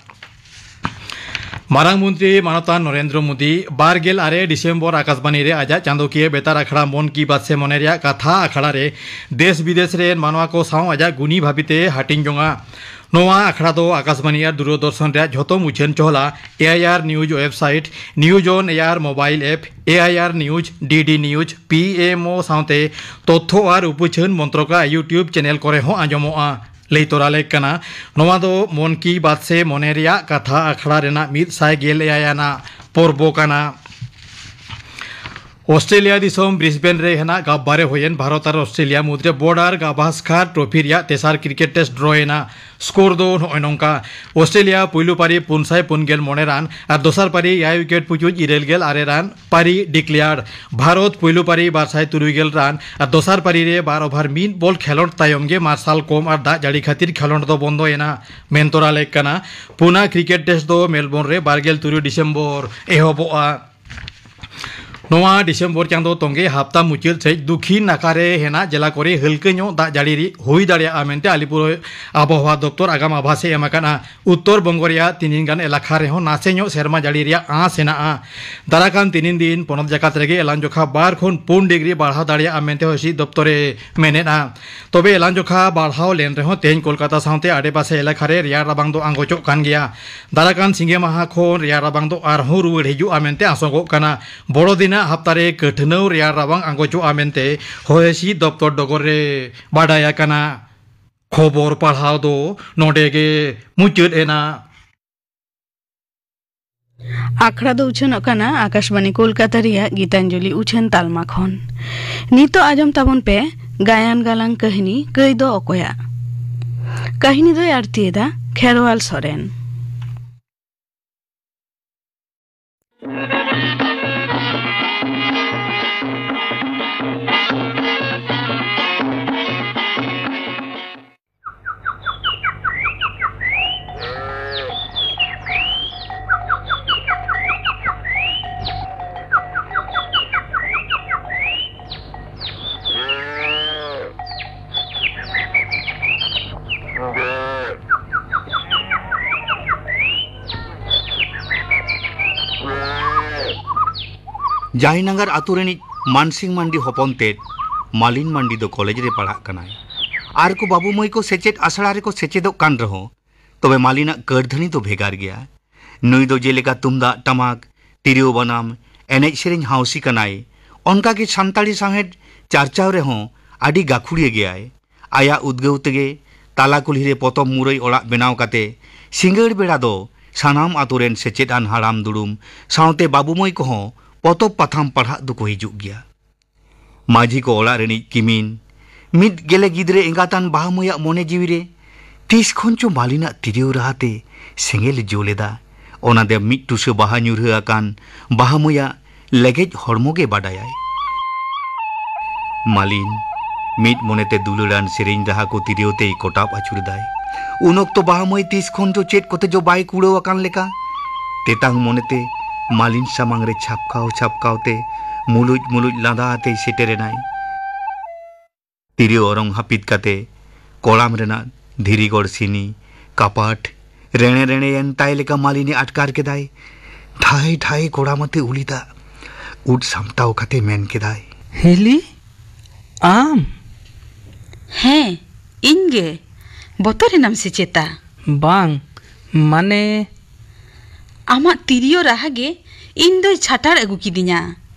ᱢᱟᱨᱟᱝ ᱢᱚᱱᱛᱨᱤ ᱢᱟᱱᱚᱛᱟᱱ ᱱᱚᱨᱮᱱᱫᱨᱚ ᱢᱳᱫᱤ ᱵᱟᱨ ᱜᱮᱞ ᱟᱨᱮ ᱰᱤᱥᱮᱢᱵᱚᱨ ᱟᱠᱟᱥᱵᱟᱱᱤ ᱨᱮ ᱟᱡᱟᱜ ᱪᱟᱸᱫᱚᱠᱤᱭᱟᱹ ᱵᱮᱛᱟᱨ ᱟᱠᱷᱲᱟ ᱢᱚᱱ ᱠᱤ ᱵᱟᱛ ᱥᱮ ᱢᱚᱱᱮ ᱨᱮᱭᱟᱜ ᱠᱟᱛᱷᱟ ᱟᱠᱷᱲᱟ ᱨᱮ ᱫᱮᱥ ᱵᱤᱫᱮᱥ ᱨᱮᱱ ᱢᱟᱱᱣᱟ ᱠᱚ ᱥᱟᱶ ᱟᱡᱟᱜ ᱜᱩᱱᱤ ᱵᱷᱟᱹᱵᱤᱛᱮ ᱦᱟᱹᱴᱤᱧ ᱡᱚᱝᱟ᱾ ᱱᱚᱣᱟ ᱟᱠᱷᱲᱟ ᱫᱚ ᱟᱠᱟᱥᱵᱟᱱᱤ ᱟᱨ ᱫᱩᱨᱚᱫᱚᱨᱥᱚᱱ ᱨᱮᱭᱟᱜ ᱡᱷᱚᱛᱚ ᱢᱩᱪᱷᱟᱹᱱ ᱪᱚᱦᱞᱟ, ᱮ ᱟᱭ ᱟᱨ ᱱᱤᱭᱩᱡᱽ ᱣᱮᱵᱥᱟᱭᱤᱴ, ᱱᱤᱭᱩᱡᱽ ᱚᱱ ᱮ ᱟᱨ ᱢᱳᱵᱟᱭᱤᱞ ᱮᱯ, ᱮ ᱟᱭ ᱟᱨ ᱱᱤᱭᱩᱡᱽ, ᱰᱤ ᱰᱤ ᱱᱤᱭᱩᱡᱽ, ᱯᱤ ᱮᱢ ᱳ ᱥᱟᱶᱛᱮ ᱛᱚᱛᱛᱷᱚ ᱟᱨ ᱩᱯᱟᱹᱪᱷᱟᱹᱱ ᱢᱚᱱᱛᱨᱚᱠᱟᱜ YouTube ᱪᱮᱱᱮᱞ ᱠᱚᱨᱮ ᱦᱚᱸ ᱟᱸᱡᱚᱢᱚᱜᱼᱟ᱾ ᱞᱟᱹᱭ ᱛᱚᱨᱟ ᱞᱮᱠ ᱠᱟᱱᱟ, ᱱᱚᱣᱟ ᱫᱚ ᱢᱚᱱ ᱠᱤ ᱵᱟᱛ ᱥᱮ ᱢᱚᱱᱮ ᱨᱮᱭᱟᱜ ᱠᱟᱛᱷᱟ ᱟᱠᱷᱲᱟ ᱨᱮᱱᱟᱜ ᱢᱤᱫ ᱥᱟᱭ ᱜᱮᱞ ᱮᱭᱟᱭ ᱟᱱᱟᱜ ᱯᱚᱨᱵᱚ ᱠᱟᱱᱟ᱾ ᱚᱥᱴᱨᱮᱞᱤᱭᱟ ᱫᱤᱥᱚᱢ ᱵᱨᱤᱥᱵᱮᱱ ᱨᱮ ᱦᱮᱱᱟᱜ ᱜᱟᱵᱵᱟ ᱨᱮ ᱦᱩᱭᱮᱱ ᱵᱷᱟᱨᱚᱛ ᱟᱨ ᱚᱥᱴᱨᱮᱞᱤᱭᱟ ᱢᱩᱫᱽᱨᱮ ᱵᱚᱨᱰᱟᱨ ᱜᱟᱵᱷᱟᱥᱠᱟᱨ ᱴᱨᱚᱯᱷᱤ ᱨᱮᱭᱟᱜ ᱛᱮᱥᱟᱨ ᱠᱨᱤᱠᱮᱴ ᱴᱮᱥᱴ ᱰᱨᱚ ᱮᱱᱟ᱾ ᱥᱠᱳᱨ ᱫᱚ ᱱᱚᱜᱼᱚᱭ ᱱᱚᱝᱠᱟ, ᱚᱥᱴᱨᱮᱞᱤᱭᱟ ᱯᱩᱭᱞᱩ ᱯᱟᱹᱨᱤ ᱯᱩᱱ ᱥᱟᱭ ᱯᱩᱱ ᱜᱮᱞ ᱢᱚᱬᱮ ᱨᱟᱱ ᱟᱨ ᱫᱚᱥᱟᱨ ᱯᱟᱹᱨᱤ ᱮᱭᱟᱭ ᱩᱭᱠᱮᱴ ᱯᱩᱪᱩᱡ ᱤᱨᱟᱹᱞ ᱜᱮᱞ ᱟᱨᱮ ᱨᱟᱱ ᱯᱟᱹᱨᱤ ᱰᱤᱠᱞᱮᱭᱟᱨᱰ᱾ ᱵᱷᱟᱨᱚᱛ ᱯᱩᱭᱞᱩ ᱯᱟᱹᱨᱤ ᱵᱟᱨ ᱥᱟᱭ ᱛᱩᱨᱩᱭ ᱜᱮᱞ ᱨᱟᱱ ᱟᱨ ᱫᱚᱥᱟᱨ ᱯᱟᱹᱨᱤ ᱨᱮ ᱵᱟᱨ ᱳᱵᱷᱟᱨ ᱢᱤᱫ ᱵᱚᱞ ᱠᱷᱮᱞᱚᱸᱰ ᱛᱟᱭᱚᱢ ᱜᱮ ᱢᱟᱨᱥᱟᱞ ᱠᱚᱢ ᱟᱨ ᱫᱟᱜ ᱡᱟᱹᱲᱤ ᱠᱷᱟᱹᱛᱤᱨ ᱠᱷᱮᱞᱚᱸᱰ ᱫᱚ ᱵᱚᱱᱫᱚᱭᱮᱱᱟ ᱢᱮᱱ ᱛᱚᱨᱟ ᱞᱮᱠ ᱠᱟᱱᱟ᱾ ᱯᱩᱱᱟ ᱠᱨᱤᱠᱮᱴ ᱴᱮᱥᱴ ᱫᱚ ᱢᱮᱞᱵᱳᱨᱱ ᱨᱮ ᱵᱟᱨ ᱜᱮᱞ ᱛᱩᱨᱩᱭ ᱰᱤᱥᱮᱢᱵᱚᱨ ᱮᱦᱚᱵᱚᱜᱼᱟ᱾ ᱱᱚᱣᱟ ᱰᱤᱥᱮᱢᱵᱚᱨ ᱪᱟᱸᱫᱚ ᱛᱚᱸᱜᱮ ᱦᱟᱯᱛᱟ ᱢᱩᱪᱟᱹᱫ ᱥᱮᱡ ᱫᱩᱠᱷᱤᱱ ᱱᱟᱠᱷᱟ ᱨᱮ ᱦᱮᱱᱟᱜ ᱡᱮᱞᱟ ᱠᱚᱨᱮ ᱦᱟᱹᱞᱠᱟᱹ ᱧᱚᱜ ᱫᱟᱜ ᱡᱟᱹᱲᱤ ᱨᱮ ᱦᱩᱭ ᱫᱟᱲᱮᱭᱟᱜᱼᱟ ᱢᱮᱱᱛᱮ ᱟᱞᱤᱯᱩᱨ ᱟᱵᱚᱦᱟᱣᱟ ᱫᱚᱯᱛᱚᱨ ᱟᱜᱟᱢ ᱟᱵᱷᱟᱥ ᱮ ᱮᱢ ᱟᱠᱟᱱᱟ᱾ ᱩᱛᱛᱚᱨ ᱵᱚᱝᱜᱚ ᱨᱮᱭᱟᱜ ᱛᱤᱱᱤᱱ ᱜᱟᱱ ᱮᱞᱟᱠᱟ ᱨᱮᱦᱚᱸ ᱱᱟᱥᱮ ᱧᱚᱜ ᱥᱮᱨᱢᱟ ᱡᱟᱹᱲᱤ ᱨᱮᱭᱟᱜ ᱟᱸᱥ ᱦᱮᱱᱟᱜᱼᱟ᱾ ᱫᱟᱨᱟᱭ ᱠᱟᱱ ᱛᱤᱱᱤᱱ ᱫᱤᱱ ᱯᱚᱱᱚᱛ ᱡᱟᱠᱟᱛ ᱨᱮᱜᱮ ᱮᱞᱟᱝ ᱡᱚᱠᱷᱟ ᱵᱟᱨ ᱠᱷᱚᱱ ᱯᱩᱱ ᱰᱤᱜᱽᱨᱤ ᱵᱟᱲᱦᱟᱣ ᱫᱟᱲᱮᱭᱟᱜᱼᱟ ᱢᱮᱱᱛᱮ ᱦᱚᱭ ᱦᱤᱸᱥᱤᱫ ᱫᱚᱯᱛᱚᱨ ᱮ ᱢᱮᱱᱮᱫᱼᱟ᱾ ᱛᱚᱵᱮ ᱮᱞᱟᱝ ᱡᱚᱠᱷᱟ ᱵᱟᱲᱦᱟᱣ ᱞᱮᱱ ᱨᱮᱦᱚᱸ ᱛᱮᱦᱮᱧ ᱠᱳᱞᱠᱟᱛᱟ ᱥᱟᱶᱛᱮ ᱟᱰᱮᱯᱟᱥᱮ ᱮᱞᱟᱠᱟ ᱨᱮ ᱨᱮᱭᱟᱲ ᱨᱟᱵᱟᱝ ᱫᱚ ᱟᱸᱜᱚᱪᱚᱜ ᱠᱟᱱ ᱜᱮᱭᱟ᱾ ᱫᱟᱨᱟᱭ ᱠᱟᱱ ᱥᱤᱸᱜᱮ ᱢᱟᱦᱟ ᱠᱷᱚᱱ ᱨᱮᱭᱟᱲ ᱨᱟᱵᱟᱝ ᱫᱚ ᱟᱨᱦᱚᱸ ᱨᱩᱣᱟᱹᱲ ᱦᱤᱡᱩᱜᱼᱟ ᱢᱮᱱᱛᱮ ᱟᱸᱥᱚᱜᱚᱜ ᱠᱟᱱᱟ᱾ ᱵᱚᱲᱚ ᱫᱤᱱᱟᱜ ᱦᱟᱯᱛᱟ ᱨᱮ ᱠᱟᱹᱴᱷᱱᱟᱹᱣ ᱨᱮᱭᱟᱲ ᱨᱟᱵᱟᱝ ᱟᱸᱜᱚᱪᱚᱜᱼᱟ ᱢᱮᱱᱛᱮ ᱦᱚᱭ ᱦᱤᱸᱥᱤᱫ ᱫᱚᱯᱛᱚᱨ ᱰᱚᱜᱚᱨ ᱨᱮ ᱵᱟᱰᱟᱭ ᱟᱠᱟᱱᱟ᱾ ᱠᱷᱚᱵᱚᱨ ᱯᱟᱲᱦᱟᱣ ᱫᱚ ᱱᱚᱰᱮ ᱜᱮ ᱢᱩᱪᱟᱹᱫ ᱮᱱᱟ᱾ ᱟᱠᱷᱲᱟ ᱫᱚ ᱩᱪᱷᱟᱹᱱᱚᱜ ᱠᱟᱱᱟ ᱟᱠᱟᱥᱵᱟᱱᱤ ᱠᱳᱞᱠᱟᱛᱟ ᱨᱮᱭᱟᱜ ᱜᱤᱛᱟᱧᱡᱚᱞᱤ ᱩᱪᱷᱟᱹᱱ ᱛᱟᱞᱢᱟ ᱠᱷᱚᱱ᱾ ᱱᱤᱛᱚᱜ ᱟᱸᱡᱚᱢ ᱛᱟᱵᱚᱱ ᱯᱮ ᱜᱟᱭᱟᱱ ᱜᱟᱞᱟᱝ ᱠᱟᱹᱦᱱᱤ ᱠᱟᱹᱭ ᱫᱚ ᱚᱠᱚᱭᱟᱜ? ᱠᱟᱹᱦᱱᱤ ᱫᱚᱭ ᱟᱨᱛᱤᱭᱮᱫᱟ ᱠᱷᱮᱨᱣᱟᱞ ᱥᱚᱨᱮᱱ᱾ ᱡᱟᱭᱱᱟᱜᱟᱨ ᱟᱛᱳ ᱨᱤᱱᱤᱡ ᱢᱟᱱᱥᱤᱝ ᱢᱟᱱᱰᱤ ᱦᱚᱯᱚᱱ ᱛᱮᱫ ᱢᱟᱞᱤᱱ ᱢᱟᱱᱰᱤ ᱫᱚ ᱠᱚᱞᱮᱡᱽ ᱨᱮ ᱯᱟᱲᱦᱟᱜ ᱠᱟᱱᱟᱭ᱾ ᱟᱨ ᱠᱚ ᱵᱟᱹᱵᱩ ᱢᱟᱹᱭ ᱠᱚ ᱥᱮᱪᱮᱫ ᱟᱥᱲᱟ ᱨᱮᱠᱚ ᱥᱮᱪᱮᱫᱚᱜ ᱠᱟᱱ ᱨᱮᱦᱚᱸ, ᱛᱚᱵᱮ ᱢᱟᱹᱞᱤᱱᱟᱜ ᱠᱟᱹᱨᱫᱷᱟᱹᱱᱤ ᱫᱚ ᱵᱷᱮᱜᱟᱨ ᱜᱮᱭᱟ᱾ ᱱᱩᱭ ᱫᱚ ᱡᱮᱞᱮᱠᱟ ᱛᱩᱢᱫᱟᱜ ᱴᱟᱢᱟᱠ, ᱛᱤᱨᱭᱳ ᱵᱟᱱᱟᱢ, ᱮᱱᱮᱡ ᱥᱮᱨᱮᱧ ᱦᱟᱣᱥᱤ ᱠᱟᱱᱟᱭ, ᱚᱱᱠᱟᱜᱮ ᱥᱟᱱᱛᱟᱲᱤ ᱥᱟᱶᱦᱮᱫ ᱪᱟᱨᱪᱟᱣ ᱨᱮᱦᱚᱸ ᱟᱹᱰᱤ ᱜᱟᱹᱠᱷᱩᱲᱤᱭᱟᱹ ᱜᱮᱭᱟᱭ᱾ ᱟᱭᱟᱜ ᱩᱫᱽᱜᱟᱹᱣ ᱛᱮᱜᱮ ᱛᱟᱞᱟ ᱠᱩᱞᱦᱤ ᱨᱮ ᱯᱚᱛᱚᱵ ᱢᱩᱨᱟᱹᱭ ᱚᱲᱟᱜ ᱵᱮᱱᱟᱣ ᱠᱟᱛᱮ ᱥᱤᱸᱜᱟᱹᱲ ᱵᱮᱲᱟ ᱫᱚ ᱥᱟᱱᱟᱢ ᱟᱛᱳ ᱨᱮᱱ ᱥᱮᱪᱮᱫ ᱟᱱ ᱦᱟᱲᱟᱢ ᱫᱩᱲᱩᱢ ᱥᱟᱶᱛᱮ ᱵᱟᱹᱵᱩ ᱢᱟᱹᱭ ᱠᱚᱦᱚᱸ ᱯᱚᱛᱚᱵ ᱯᱟᱛᱷᱟᱢ ᱯᱟᱲᱦᱟᱜ ᱫᱚᱠᱚ ᱦᱤᱡᱩᱜ ᱜᱮᱭᱟ᱾ ᱢᱟᱹᱡᱷᱤ ᱠᱚ ᱚᱲᱟᱜ ᱨᱤᱱᱤᱡ ᱠᱤᱢᱤᱱ, ᱢᱤᱫ ᱜᱮᱞᱮ ᱜᱤᱫᱽᱨᱟᱹ ᱮᱸᱜᱟᱛᱟᱱ ᱵᱟᱦᱟ ᱢᱟᱹᱭᱟᱜ ᱢᱚᱱᱮ ᱡᱤᱣᱤ ᱨᱮ ᱛᱤᱥ ᱠᱷᱚᱱ ᱪᱚ ᱢᱟᱹᱞᱤᱱᱟᱜ ᱛᱤᱨᱭᱳ ᱨᱟᱦᱟ ᱛᱮ ᱥᱮᱸᱜᱮᱞ ᱡᱩᱞ ᱮᱫᱟ᱾ ᱚᱱᱟ ᱫᱚ ᱢᱤᱫ ᱴᱩᱥᱟᱹ ᱵᱟᱦᱟ ᱧᱩᱨᱦᱟᱹ ᱟᱠᱟᱱ ᱵᱟᱦᱟ ᱢᱟᱹᱭᱟᱜ ᱞᱮᱜᱮᱡ ᱦᱚᱲᱢᱚ ᱜᱮ ᱵᱟᱰᱟᱭᱟᱭ᱾ ᱢᱟᱹᱞᱤᱱ ᱢᱤᱫ ᱢᱚᱱᱮᱛᱮ ᱫᱩᱞᱟᱹᱲᱟᱱ ᱥᱮᱨᱮᱧ ᱨᱟᱦᱟ ᱠᱚ ᱛᱤᱨᱭᱳ ᱛᱮᱭ ᱠᱚᱴᱟᱵ ᱟᱹᱪᱩᱨ ᱮᱫᱟᱭ᱾ ᱩᱱ ᱚᱠᱛᱚ ᱵᱟᱦᱟ ᱢᱟᱹᱭ ᱛᱤᱥ ᱠᱷᱚᱱ ᱪᱚ ᱪᱮᱫ ᱠᱚᱛᱮ ᱪᱚ ᱵᱟᱭ ᱠᱩᱲᱟᱹᱣ ᱟᱠᱟᱱ ᱞᱮᱠᱟ ᱛᱮᱛᱟᱝ ᱢᱚᱱᱮᱛᱮ ᱢᱟᱞᱤᱱ ᱥᱟᱢᱟᱝ ᱨᱮ ᱪᱷᱟᱯᱠᱟᱣ ᱪᱷᱟᱯᱠᱟᱣ ᱛᱮ ᱢᱩᱞᱩᱡ ᱢᱩᱞᱩᱡ ᱞᱟᱸᱫᱟ ᱟᱛᱮᱭ ᱥᱮᱴᱮᱨᱮᱱᱟᱭ᱾ ᱛᱤᱨᱭᱳ ᱚᱨᱚᱝ ᱦᱟᱹᱯᱤᱫ ᱠᱟᱛᱮ ᱠᱚᱲᱟᱢ ᱨᱮᱱᱟᱜ ᱫᱷᱤᱨᱤ ᱜᱚᱲᱥᱤᱱᱤ, ᱠᱟᱯᱟᱴ, ᱨᱮᱬᱮ ᱨᱮᱬᱮᱭᱮᱱ ᱛᱟᱭ ᱞᱮᱠᱟ ᱢᱟᱞᱤᱱᱤ ᱟᱴᱠᱟᱨ ᱠᱮᱫᱟᱭ᱾ ᱴᱷᱟᱭ ᱴᱷᱟᱭ ᱠᱚᱲᱟᱢ ᱟᱛᱮ ᱩᱞᱤ ᱫᱟᱜ ᱩᱫ ᱥᱟᱢᱴᱟᱣ ᱠᱟᱛᱮ ᱢᱮᱱ ᱠᱮᱫᱟᱭ, "ᱦᱤᱞᱤ, ᱟᱢ?" "ᱦᱮᱸ, ᱤᱧ ᱜᱮ᱾ ᱵᱚᱛᱚᱨ ᱮᱱᱟᱢ ᱥᱮ ᱪᱮᱛᱟ?" "ᱵᱟᱝ, ᱢᱟᱱᱮ" "ᱟᱢᱟᱜ ᱛᱤᱨᱭᱳ ᱨᱟᱦᱟ ᱜᱮ ᱤᱧ ᱫᱚᱭ ᱪᱷᱟᱴᱟᱲ ᱟᱹᱜᱩ ᱠᱤᱫᱤᱧᱟ᱾"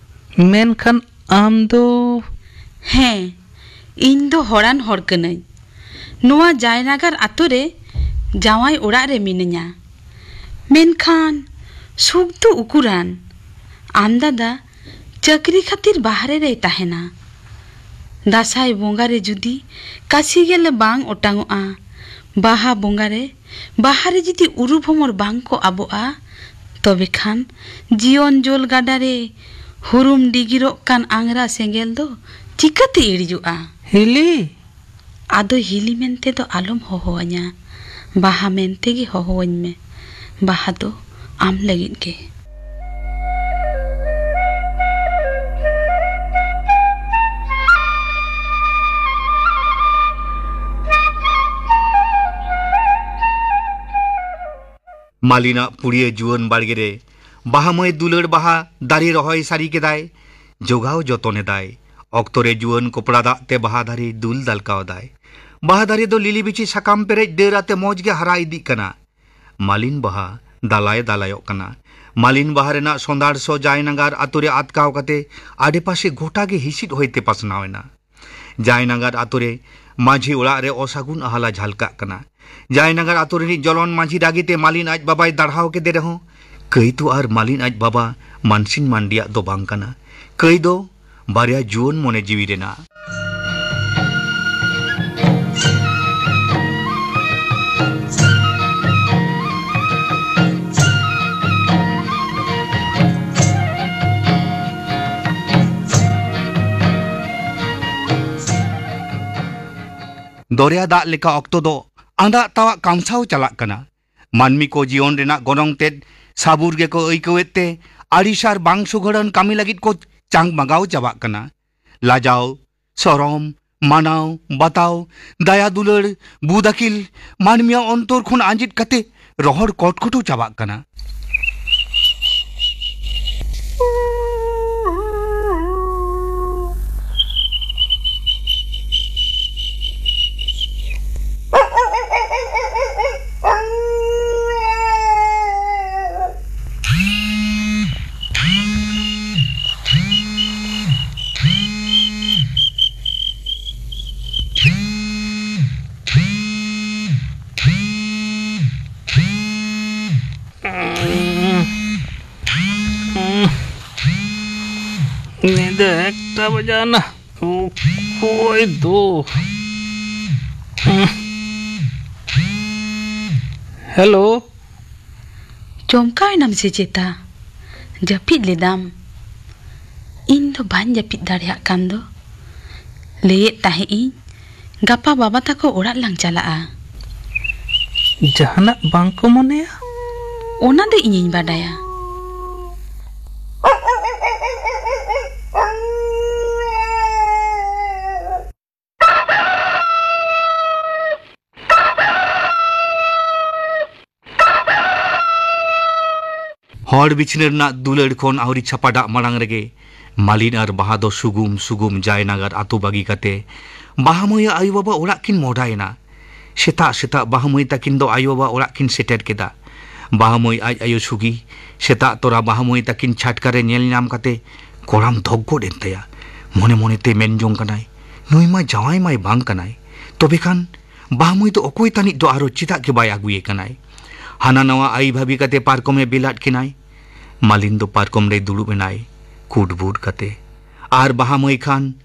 "ᱢᱮᱱᱠᱷᱟᱱ ᱟᱢ ᱫᱚ?" "ᱦᱮᱸ, ᱤᱧ ᱫᱚ ᱦᱚᱲᱟᱱ ᱦᱚᱲ ᱠᱟᱹᱱᱟᱹᱧ᱾ ᱱᱚᱣᱟ ᱡᱟᱭᱱᱟᱜᱟᱨ ᱟᱛᱳ ᱨᱮ ᱡᱟᱶᱟᱭ ᱚᱲᱟᱜ ᱨᱮ ᱢᱤᱱᱟᱹᱧᱟ᱾ ᱢᱮᱱᱠᱷᱟᱱ ᱥᱩᱠ ᱫᱚ ᱩᱠᱩᱨᱟᱱ? ᱟᱢ ᱫᱟᱫᱟ ᱪᱟᱹᱠᱨᱤ ᱠᱷᱟᱹᱛᱤᱨ ᱵᱟᱦᱨᱮ ᱨᱮᱭ ᱛᱟᱦᱮᱱᱟ᱾ ᱫᱟᱸᱥᱟᱭ ᱵᱚᱸᱜᱟ ᱨᱮ ᱡᱩᱫᱤ ᱠᱟᱥᱤ ᱜᱮᱞᱮ ᱵᱟᱝ ᱚᱴᱟᱝᱚᱜᱼᱟ, ᱵᱟᱦᱟ ᱵᱚᱸᱜᱟ ᱨᱮ ᱵᱟᱦᱟ ᱨᱮ ᱡᱩᱫᱤ ᱩᱨᱩ ᱵᱷᱚᱢᱚᱨ ᱵᱟᱝ ᱠᱚ ᱟᱵᱚᱜᱼᱟ, ᱛᱚᱵᱮ ᱠᱷᱟᱱ ᱡᱤᱭᱚᱱ ᱡᱳᱞ ᱜᱟᱰᱟ ᱨᱮ ᱦᱩᱨᱩᱢ ᱰᱤᱜᱤᱨᱚᱜ ᱠᱟᱱ ᱟᱝᱨᱟ ᱥᱮᱸᱜᱮᱞ ᱫᱚ ᱪᱤᱠᱟᱹᱛᱮ ᱤᱲᱤᱡᱚᱜᱼᱟ?" "ᱦᱤᱞᱤ!" "ᱟᱫᱚ ᱦᱤᱞᱤ ᱢᱮᱱᱛᱮ ᱫᱚ ᱟᱞᱚᱢ ᱦᱚᱦᱚᱣᱟᱹᱧᱟ, ᱵᱟᱦᱟ ᱢᱮᱱᱛᱮ ᱜᱮ ᱦᱚᱦᱚᱣᱟᱹᱧ ᱢᱮ᱾ ᱵᱟᱦᱟ ᱫᱚ ᱟᱢ ᱞᱟᱹᱜᱤᱫ ᱜᱮ᱾" ᱢᱟᱹᱞᱤᱱᱟᱜ ᱯᱩᱲᱤᱭᱟᱹ ᱡᱩᱣᱟᱹᱱ ᱵᱟᱲᱜᱮ ᱨᱮ ᱵᱟᱦᱟ ᱢᱟᱹᱭ ᱫᱩᱞᱟᱹᱲ ᱵᱟᱦᱟ ᱫᱟᱨᱮ ᱨᱚᱦᱚᱭ ᱥᱟᱹᱨᱤ ᱠᱮᱫᱟᱭ, ᱡᱚᱜᱟᱣ ᱡᱚᱛᱚᱱ ᱮᱫᱟᱭ᱾ ᱚᱠᱛᱚ ᱨᱮ ᱡᱩᱣᱟᱹᱱ ᱠᱚᱯᱲᱟ ᱫᱟᱜ ᱛᱮ ᱵᱟᱦᱟ ᱫᱟᱨᱮ ᱫᱩᱞ ᱫᱟᱞᱠᱟᱣ ᱫᱟᱭ᱾ ᱵᱟᱦᱟ ᱫᱟᱨᱮ ᱫᱚ ᱞᱤᱞᱤ ᱵᱤᱪᱷᱤ ᱥᱟᱠᱟᱢ ᱯᱮᱨᱮᱡ ᱰᱟᱹᱨ ᱟᱛᱮ ᱢᱚᱡᱽ ᱜᱮ ᱦᱟᱨᱟ ᱤᱫᱤᱜ ᱠᱟᱱᱟ᱾ ᱢᱟᱹᱞᱤᱱ ᱵᱟᱦᱟ ᱫᱟᱞᱟᱭ ᱫᱟᱞᱟᱭᱚᱜ ᱠᱟᱱᱟ᱾ ᱢᱟᱹᱞᱤᱱ ᱵᱟᱦᱟ ᱨᱮᱱᱟᱜ ᱥᱚᱸᱫᱷᱟᱲ ᱥᱚ ᱡᱟᱭᱱᱟᱜᱟᱨ ᱟᱛᱳ ᱨᱮ ᱟᱛᱠᱟᱣ ᱠᱟᱛᱮ ᱟᱰᱮᱯᱟᱥᱮ ᱜᱚᱴᱟ ᱜᱮ ᱦᱤᱥᱤᱫ ᱦᱚᱭᱛᱮ ᱯᱟᱥᱱᱟᱣ ᱮᱱᱟ᱾ ᱡᱟᱭᱱᱟᱜᱟᱨ ᱟᱛᱳ ᱨᱮ ᱢᱟᱹᱡᱷᱤ ᱚᱲᱟᱜ ᱨᱮ ᱚᱥᱟᱹᱜᱩᱱ ᱟᱦᱟᱞᱟ ᱡᱷᱟᱞᱠᱟᱜ ᱠᱟᱱᱟ᱾ ᱡᱟᱭᱱᱟᱜᱟᱨ ᱟᱛᱳ ᱨᱤᱱᱤᱡ ᱡᱚᱞᱚᱱ ᱢᱟᱹᱡᱷᱤ ᱨᱟᱹᱜᱤ ᱛᱮ ᱢᱟᱹᱞᱤᱱ ᱟᱡ ᱵᱟᱵᱟᱭ ᱫᱟᱲᱦᱟᱣ ᱠᱮᱫᱮ ᱨᱮᱦᱚᱸ, ᱠᱟᱹᱭ ᱫᱚ ᱟᱨ ᱢᱟᱹᱞᱤᱱ ᱟᱡ ᱵᱟᱵᱟ ᱢᱟᱱᱥᱤᱝ ᱢᱟᱱᱰᱤᱭᱟᱜ ᱫᱚ ᱵᱟᱝ ᱠᱟᱱᱟ᱾ ᱠᱟᱹᱭ ᱫᱚ ᱵᱟᱨᱭᱟ ᱡᱩᱣᱟᱹᱱ ᱢᱚᱱᱮ ᱡᱤᱣᱤ ᱨᱮᱱᱟᱜ᱾ ᱫᱚᱨᱭᱟ ᱫᱟᱜ ᱞᱮᱠᱟ ᱚᱠᱛᱚ ᱫᱚ ᱟᱸᱫᱟᱜ ᱛᱟᱣᱟᱜ ᱠᱟᱢᱥᱟᱣ ᱪᱟᱞᱟᱜ ᱠᱟᱱᱟ᱾ ᱢᱟᱹᱱᱢᱤ ᱠᱚ ᱡᱤᱭᱚᱱ ᱨᱮᱱᱟᱜ ᱜᱚᱱᱚᱝ ᱛᱮᱫ ᱥᱟᱹᱵᱩᱨ ᱜᱮᱠᱚ ᱟᱹᱭᱠᱟᱹᱣᱮᱫ ᱛᱮ ᱟᱹᱲᱤᱥ ᱟᱨ ᱵᱟᱝ ᱥᱩᱜᱷᱟᱹᱲᱟᱱ ᱠᱟᱹᱢᱤ ᱞᱟᱹᱜᱤᱫ ᱠᱚ ᱪᱟᱝ ᱵᱟᱜᱟᱣ ᱪᱟᱵᱟᱜ ᱠᱟᱱᱟ᱾ ᱞᱟᱡᱟᱣ, ᱥᱚᱨᱚᱢ, ᱢᱟᱱᱟᱣ, ᱵᱟᱛᱟᱣ, ᱫᱟᱭᱟ ᱫᱩᱞᱟᱹᱲ, ᱵᱩᱫ ᱟᱹᱠᱤᱞ ᱢᱟᱹᱱᱢᱤᱭᱟᱜ ᱚᱱᱛᱚᱨ ᱠᱷᱚᱱ ᱟᱸᱡᱮᱫ ᱠᱟᱛᱮ ᱨᱚᱦᱚᱲ ᱠᱚᱴᱠᱚᱴᱚ ᱪᱟᱵᱟᱜ ᱠᱟᱱᱟ᱾ ᱧᱤᱫᱟᱹ ᱮᱠᱴᱟ ᱵᱟᱡᱟᱣᱱᱟ᱾ ᱚᱠᱚᱭ ᱫᱚ? ᱦᱮᱞᱳ᱾ ᱪᱚᱢᱠᱟᱣ ᱮᱱᱟᱢ ᱥᱮ ᱪᱮᱛᱟ? ᱡᱟᱹᱯᱤᱫ ᱞᱮᱫᱟᱢ? ᱤᱧ ᱫᱚ ᱵᱟᱹᱧ ᱡᱟᱹᱯᱤᱫ ᱫᱟᱲᱮᱭᱟᱜ ᱠᱟᱱ ᱫᱚ᱾ ᱞᱟᱹᱭᱮᱫ ᱛᱟᱦᱮᱸᱫ ᱤᱧ, ᱜᱟᱯᱟ ᱵᱟᱵᱟ ᱛᱟᱠᱚ ᱚᱲᱟᱜ ᱞᱟᱝ ᱪᱟᱞᱟᱜᱼᱟ᱾ ᱡᱟᱦᱟᱱᱟᱜ ᱵᱟᱝ ᱠᱚ ᱢᱚᱱᱮᱭᱟ? ᱚᱱᱟ ᱫᱚ ᱤᱧᱤᱧ ᱵᱟᱰᱟᱭᱟ᱾ ᱦᱚᱲ ᱵᱤᱪᱷᱱᱟᱹ ᱨᱮᱱᱟᱜ ᱫᱩᱞᱟᱹᱲ ᱠᱷᱚᱱ ᱟᱹᱣᱨᱤ ᱪᱷᱟᱯᱟᱰᱟᱜ ᱢᱟᱲᱟᱝ ᱨᱮᱜᱮ ᱢᱟᱹᱞᱤᱱ ᱟᱨ ᱵᱟᱦᱟ ᱫᱚ ᱥᱩᱜᱩᱢ ᱥᱩᱜᱩᱢ ᱡᱟᱭᱱᱟᱜᱟᱨ ᱟᱛᱳ ᱵᱟᱹᱜᱤ ᱠᱟᱛᱮ ᱵᱟᱦᱟᱢᱟᱹᱭ ᱟᱭᱳ ᱵᱟᱵᱟ ᱚᱲᱟᱜ ᱠᱤᱱ ᱢᱚᱦᱰᱟᱭᱮᱱᱟ᱾ ᱥᱮᱛᱟᱜ ᱥᱮᱛᱟᱜ ᱵᱟᱦᱟᱢᱟᱹᱭ ᱛᱟᱹᱠᱤᱱ ᱫᱚ ᱟᱭᱳ ᱵᱟᱵᱟ ᱚᱲᱟᱜ ᱠᱤᱱ ᱥᱮᱴᱮᱨ ᱠᱮᱫᱟ᱾ ᱵᱟᱦᱟᱢᱟᱹᱭ ᱟᱡ ᱟᱭᱳ ᱥᱩᱜᱤ ᱥᱮᱛᱟᱜ ᱛᱚᱨᱟ ᱵᱟᱦᱟᱢᱟᱹᱭ ᱛᱟᱹᱠᱤᱱ ᱪᱷᱟᱴᱠᱟ ᱨᱮ ᱧᱮᱞ ᱧᱟᱢ ᱠᱟᱛᱮ ᱠᱚᱲᱟᱢ ᱫᱷᱚᱠ ᱜᱚᱫ ᱮᱱ ᱛᱟᱭᱟ᱾ ᱢᱚᱱᱮ ᱢᱚᱱᱮᱛᱮ ᱢᱮᱱ ᱡᱚᱝ ᱠᱟᱱᱟᱭ, "ᱱᱩᱭ ᱢᱟ ᱡᱟᱶᱟᱭ ᱢᱟᱭ ᱵᱟᱝ ᱠᱟᱱᱟᱭ, ᱛᱚᱵᱮ ᱠᱷᱟᱱ ᱵᱟᱦᱟᱢᱟᱹᱭ ᱫᱚ ᱚᱠᱚᱭ ᱛᱟᱹᱱᱤᱡ ᱫᱚ ᱟᱨᱚ ᱪᱮᱫᱟᱜ ᱜᱮ ᱵᱟᱭ ᱟᱹᱜᱩᱭᱮ ᱠᱟᱱᱟᱭ?" ᱦᱟᱱᱟ ᱱᱟᱣᱟ ᱟᱭ ᱵᱷᱟᱵᱤ ᱠᱟᱛᱮ ᱯᱟᱨᱠᱚᱢ ᱮ ᱵᱮᱞᱟᱫ ᱠᱤᱱᱟᱭ᱾ ᱢᱟᱹᱞᱤᱱ ᱫᱚ ᱯᱟᱨᱠᱚᱢ ᱨᱮᱭ ᱫᱩᱲᱩᱵ ᱮᱱᱟᱭ, ᱠᱩᱴᱵᱩᱴ ᱠᱟᱛᱮ᱾ ᱟᱨ ᱵᱟᱦᱟᱢᱟᱹᱭ ᱠᱷᱟᱱ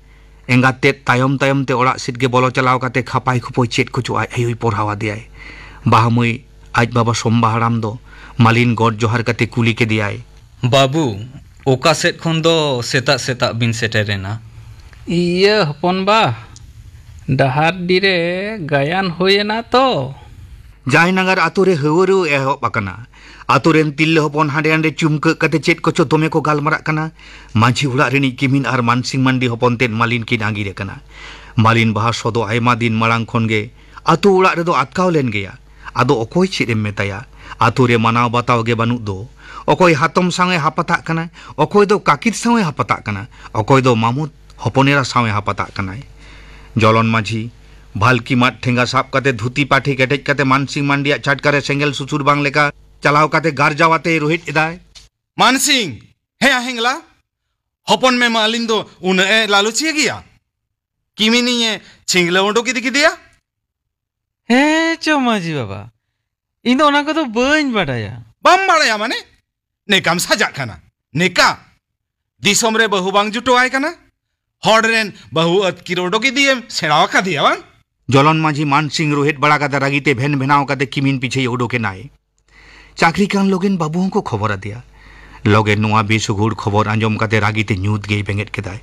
ᱮᱸᱜᱟᱛ ᱛᱮᱫ ᱛᱟᱭᱚᱢ ᱛᱟᱭᱚᱢ ᱛᱮ ᱚᱲᱟᱜ ᱥᱮᱫ ᱜᱮ ᱵᱚᱞᱚ ᱪᱟᱞᱟᱣ ᱠᱟᱛᱮ ᱠᱷᱟᱯᱟᱭ ᱠᱷᱩᱯᱟᱹᱭ ᱪᱮᱫ ᱠᱚᱪᱚ ᱟᱡ ᱟᱭᱳᱭ ᱯᱚᱨᱦᱟᱣ ᱟᱫᱮᱭᱟᱭ᱾ ᱵᱟᱦᱟᱢᱟᱹᱭ ᱟᱡ ᱵᱟᱵᱟ ᱥᱚᱢᱵᱟ ᱦᱟᱲᱟᱢ ᱫᱚ ᱢᱟᱹᱞᱤᱱ ᱜᱚᱰ ᱡᱚᱦᱟᱨ ᱠᱟᱛᱮ ᱠᱩᱞᱤ ᱠᱮᱫᱮᱭᱟᱭ, "ᱵᱟᱹᱵᱩ, ᱚᱠᱟ ᱥᱮᱫ ᱠᱷᱚᱱ ᱫᱚ ᱥᱮᱛᱟᱜ ᱥᱮᱛᱟᱜ ᱵᱤᱱ ᱥᱮᱴᱮᱨᱮᱱᱟ?" "ᱤᱭᱟᱹ ᱦᱚᱯᱚᱱ ᱵᱟ, ᱰᱟᱦᱟᱨᱰᱤ ᱨᱮ ᱜᱟᱭᱟᱱ ᱦᱩᱭᱮᱱᱟ ᱛᱚ?" ᱡᱟᱭᱱᱟᱜᱟᱨ ᱟᱛᱳ ᱨᱮ ᱦᱟᱹᱣᱟᱹᱨᱟᱹᱣ ᱮᱦᱚᱵ ᱟᱠᱟᱱᱟ᱾ ᱟᱛᱳ ᱨᱮᱱ ᱛᱤᱨᱞᱟᱹ ᱦᱚᱯᱚᱱ ᱦᱟᱸᱰᱮ ᱱᱟᱸᱰᱮ ᱪᱩᱢᱠᱟᱹᱜ ᱠᱟᱛᱮ ᱪᱮᱫ ᱠᱚᱪᱚ ᱫᱚᱢᱮ ᱠᱚ ᱜᱟᱞᱢᱟᱨᱟᱜ ᱠᱟᱱᱟ᱾ ᱢᱟᱹᱡᱷᱤ ᱚᱲᱟᱜ ᱨᱤᱱᱤᱡ ᱠᱤᱢᱤᱱ ᱟᱨ ᱢᱟᱱᱥᱤᱝ ᱢᱟᱱᱰᱤ ᱦᱚᱯᱚᱱ ᱛᱮᱫ ᱢᱟᱹᱞᱤᱱ ᱠᱤᱱ ᱟᱸᱜᱤᱨ ᱟᱠᱟᱱᱟ᱾ ᱢᱟᱹᱞᱤᱱ ᱵᱟᱦᱟ ᱥᱚ ᱫᱚ ᱟᱭᱢᱟ ᱫᱤᱱ ᱢᱟᱲᱟᱝ ᱠᱷᱚᱱ ᱜᱮ ᱟᱛᱳ ᱚᱲᱟᱜ ᱨᱮᱫᱚ ᱟᱴᱠᱟᱣ ᱞᱮᱱ ᱜᱮᱭᱟ᱾ ᱟᱫᱚ ᱚᱠᱚᱭ ᱪᱮᱫ ᱮᱢ ᱢᱮᱛᱟᱭᱟ? ᱟᱛᱳ ᱨᱮ ᱢᱟᱱᱟᱣ ᱵᱟᱛᱟᱣ ᱜᱮ ᱵᱟᱹᱱᱩᱜ ᱫᱚ᱾ ᱚᱠᱚᱭ ᱦᱟᱛᱚᱢ ᱥᱟᱶ ᱮ ᱦᱟᱯᱟᱛᱟᱜ ᱠᱟᱱᱟ, ᱚᱠᱚᱭ ᱫᱚ ᱠᱟᱹᱠᱤᱨ ᱥᱟᱶ ᱮ ᱦᱟᱯᱟᱛᱟᱜ ᱠᱟᱱᱟ, ᱚᱠᱚᱭ ᱫᱚ ᱢᱟᱢᱚ ᱦᱚᱯᱚᱱ ᱮᱨᱟ ᱥᱟᱶ ᱮ ᱦᱟᱯᱟᱛᱟᱜ ᱠᱟᱱᱟᱭ᱾ ᱡᱚᱞᱚᱱ ᱢᱟᱹᱡᱷᱤ ᱵᱷᱟᱞᱠᱤ ᱢᱟᱫ ᱴᱷᱮᱸᱜᱟ ᱥᱟᱵ ᱠᱟᱛᱮ ᱫᱷᱩᱛᱤ ᱯᱟᱹᱴᱷᱤ ᱠᱮᱴᱮᱡ ᱠᱟᱛᱮ ᱢᱟᱱᱥᱤᱝ ᱢᱟᱱᱰᱤᱭᱟᱜ ᱪᱷᱟᱴᱠᱟ ᱨᱮ ᱥᱮᱸᱜᱮᱞ ᱥᱩᱥᱩᱨ ᱵᱟᱝ ᱞᱮᱠᱟ ᱪᱟᱞᱟᱣ ᱠᱟᱛᱮ ᱜᱟᱨᱡᱟᱣ ᱟᱛᱮ ᱨᱩᱦᱮᱫ ᱮᱫᱟᱭ᱾ ᱢᱟᱱᱥᱤᱝ! ᱦᱮᱸ ᱦᱮᱸᱜᱞᱟ, ᱦᱚᱯᱚᱱ ᱢᱮ ᱢᱟᱹᱞᱤᱱ ᱫᱚ ᱩᱱᱟᱹᱜ ᱮ ᱞᱟᱞᱚᱪᱤᱭᱟᱹ ᱜᱮᱭᱟ? ᱠᱤᱢᱤᱱᱤᱧ ᱮ ᱪᱷᱤᱝᱞᱟᱹ ᱩᱰᱩᱠ ᱤᱫᱤ ᱠᱮᱫᱮᱭᱟ? ᱦᱮᱸ ᱪᱚ ᱢᱟᱹᱡᱷᱤ ᱵᱟᱵᱟ, ᱤᱧ ᱫᱚ ᱚᱱᱟ ᱠᱚᱫᱚ ᱵᱟᱹᱧ ᱵᱟᱰᱟᱭᱟ᱾ ᱵᱟᱢ ᱵᱟᱲᱟᱭᱟ ᱢᱟᱱᱮ? ᱱᱮᱠᱟᱢ ᱥᱟᱡᱟᱜ ᱠᱟᱱᱟ, ᱱᱮᱠᱟ᱾ ᱫᱤᱥᱚᱢ ᱨᱮ ᱵᱟᱹᱦᱩ ᱵᱟᱝ ᱡᱩᱴᱟᱹᱣᱟᱭ ᱠᱟᱱᱟ, ᱦᱚᱲ ᱨᱮᱱ ᱵᱟᱹᱦᱩ ᱟᱹᱛᱠᱤᱨ ᱚᱰᱚᱠ ᱤᱫᱤᱭᱮᱢ ᱥᱮᱬᱟ ᱟᱠᱟᱫᱮᱭᱟ ᱵᱟᱝ? ᱡᱚᱞᱚᱱ ᱢᱟᱹᱡᱷᱤ ᱢᱟᱱ ᱥᱤᱝ ᱨᱩᱦᱮᱫ ᱵᱟᱲᱟ ᱠᱟᱛᱮ ᱨᱟᱹᱜᱤ ᱛᱮ ᱵᱷᱮᱱ ᱵᱷᱮᱱᱟᱣ ᱠᱟᱛᱮ ᱠᱤᱢᱤᱱ ᱯᱤᱪᱷᱮᱭ ᱩᱰᱩᱠ ᱮᱱᱟᱭ᱾ ᱪᱟᱹᱠᱨᱤ ᱠᱟᱱ ᱞᱚᱜᱮᱱ ᱵᱟᱹᱵᱩ ᱦᱚᱸᱠᱚ ᱠᱷᱚᱵᱚᱨ ᱟᱫᱮᱭᱟ᱾ ᱞᱚᱜᱮᱱ ᱱᱚᱣᱟ ᱵᱮᱥᱩᱜᱩᱲ ᱠᱷᱚᱵᱚᱨ ᱟᱸᱡᱚᱢ ᱠᱟᱛᱮ ᱨᱟᱹᱜᱤ ᱛᱮ ᱧᱩᱛ ᱜᱮᱭ ᱵᱮᱸᱜᱮᱫ ᱠᱮᱫᱟᱭ᱾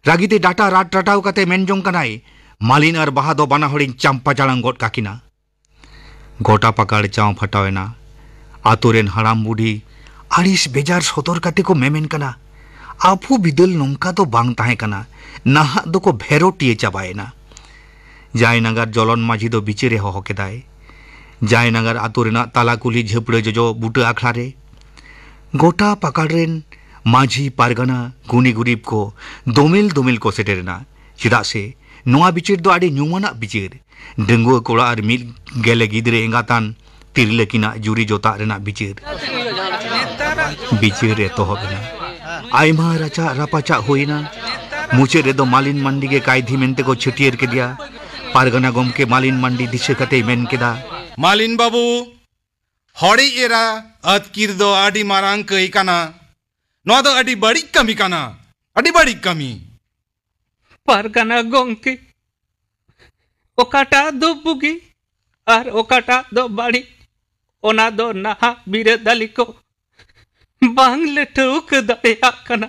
ᱨᱟᱹᱜᱤ ᱛᱮ ᱰᱟᱴᱟ ᱨᱟᱴ ᱨᱟᱴᱟᱣ ᱠᱟᱛᱮ ᱢᱮᱱ ᱡᱚᱝ ᱠᱟᱱᱟᱭ, "ᱢᱟᱹᱞᱤᱱ ᱟᱨ ᱵᱟᱦᱟ ᱫᱚ ᱵᱟᱱᱟ ᱦᱚᱲᱤᱧ ᱪᱟᱢᱯᱟ ᱪᱟᱲᱟᱝ ᱜᱚᱫ ᱠᱟᱠᱤᱱᱟ᱾" ᱜᱚᱴᱟ ᱯᱟᱠᱟᱲ ᱪᱟᱣ ᱯᱷᱟᱴᱟᱣ ᱮᱱᱟ᱾ ᱟᱛᱳ ᱨᱮᱱ ᱦᱟᱲᱟᱢ ᱵᱩᱰᱷᱤ ᱟᱹᱲᱤᱥ ᱵᱮᱡᱟᱨ ᱥᱚᱫᱚᱨ ᱠᱟᱛᱮ ᱠᱚ ᱢᱮᱢᱮᱱ ᱠᱟᱱᱟ, "ᱟᱵᱚ ᱵᱤᱫᱟᱹᱞ ᱱᱚᱝᱠᱟ ᱫᱚ ᱵᱟᱝ ᱛᱟᱦᱮᱸ ᱠᱟᱱᱟ, ᱱᱟᱦᱟᱜ ᱫᱚᱠᱚ ᱵᱷᱮᱨᱳᱴᱤᱭᱟᱹ ᱪᱟᱵᱟᱭᱮᱱᱟ᱾" ᱡᱟᱭᱱᱟᱜᱟᱨ ᱡᱚᱞᱚᱱ ᱢᱟᱹᱡᱷᱤ ᱫᱚ ᱵᱤᱪᱟᱹᱨ ᱮ ᱦᱚᱦᱚ ᱠᱮᱫᱟᱭ᱾ ᱡᱟᱭᱱᱟᱜᱟᱨ ᱟᱛᱳ ᱨᱮᱱᱟᱜ ᱛᱟᱞᱟ ᱠᱩᱞᱦᱤ ᱡᱷᱟᱹᱯᱲᱟᱹ ᱡᱚᱡᱚ ᱵᱩᱴᱟᱹ ᱟᱠᱷᱲᱟ ᱨᱮ ᱜᱚᱴᱟ ᱯᱟᱠᱟᱲ ᱨᱮᱱ ᱢᱟᱹᱡᱷᱤ, ᱯᱟᱨᱜᱟᱱᱟ, ᱜᱩᱱᱤ ᱜᱩᱨᱤᱵ ᱠᱚ ᱫᱚᱢᱮᱞ ᱫᱚᱢᱮᱞ ᱠᱚ ᱥᱮᱴᱮᱨᱮᱱᱟ᱾ ᱪᱮᱫᱟᱜ ᱥᱮ ᱱᱚᱣᱟ ᱵᱤᱪᱟᱹᱨ ᱫᱚ ᱟᱹᱰᱤ ᱧᱩᱢᱟᱱᱟᱜ ᱵᱤᱪᱟᱹᱨ᱾ ᱰᱟᱺᱜᱩᱣᱟᱹ ᱠᱚᱲᱟ ᱟᱨ ᱢᱤᱫ ᱜᱮᱞᱮ ᱜᱤᱫᱽᱨᱟᱹ ᱮᱸᱜᱟᱛᱟᱱ ᱛᱤᱨᱞᱟᱹ ᱠᱤᱱᱟᱜ ᱡᱩᱨᱤ ᱡᱚᱛᱟᱜ ᱨᱮᱱᱟᱜ ᱵᱤᱪᱟᱹᱨ᱾ ᱵᱤᱪᱟᱹᱨ ᱮᱛᱚᱦᱚᱵ ᱮᱱᱟ᱾ ᱟᱭᱢᱟ ᱨᱟᱪᱟᱜ ᱨᱟᱯᱟᱪᱟᱜ ᱦᱩᱭ ᱮᱱᱟ᱾ ᱢᱩᱪᱟᱹᱫ ᱨᱮᱫᱚ ᱢᱟᱞᱤᱱ ᱢᱟᱱᱰᱤ ᱜᱮ ᱠᱟᱭᱫᱷᱤ ᱢᱮᱱᱛᱮ ᱠᱚ ᱪᱷᱟᱹᱴᱭᱟᱹᱨ ᱠᱮᱫᱮᱭᱟ᱾ ᱯᱟᱨᱜᱟᱱᱟ ᱜᱚᱢᱠᱮ ᱢᱟᱞᱤᱱ ᱢᱟᱱᱰᱤ ᱫᱤᱥᱟᱹ ᱠᱟᱛᱮᱭ ᱢᱮᱱ ᱠᱮᱫᱟ, ᱢᱟᱞᱤᱱ ᱵᱟᱹᱵᱩ, ᱦᱚᱲᱤᱡ ᱮᱨᱟ ᱟᱹᱛᱠᱤᱨ ᱫᱚ ᱟᱹᱰᱤ ᱢᱟᱨᱟᱝ ᱠᱟᱹᱭ ᱠᱟᱱᱟ᱾ ᱱᱚᱣᱟ ᱫᱚ ᱟᱹᱰᱤ ᱵᱟᱹᱲᱤᱡ ᱠᱟᱹᱢᱤ ᱠᱟᱱᱟ, ᱟᱹᱰᱤ ᱵᱟᱹᱲᱤᱡ ᱠᱟᱹᱢᱤ᱾ ᱯᱟᱨᱜᱟᱱᱟ ᱜᱚᱢᱠᱮ, ᱚᱠᱟᱴᱟᱜ ᱫᱚ ᱵᱩᱜᱤ ᱟᱨ ᱚᱠᱟᱴᱟᱜ ᱫᱚ ᱵᱟᱹᱲᱤᱡ, ᱚᱱᱟ ᱫᱚ ᱱᱟᱦᱟᱜ ᱵᱤᱨᱟᱹᱫᱟᱹᱞᱤ ᱠᱚ ᱵᱟᱝ ᱞᱮ ᱴᱷᱟᱹᱣᱠᱟᱹ ᱫᱟᱲᱮᱭᱟᱜ ᱠᱟᱱᱟ᱾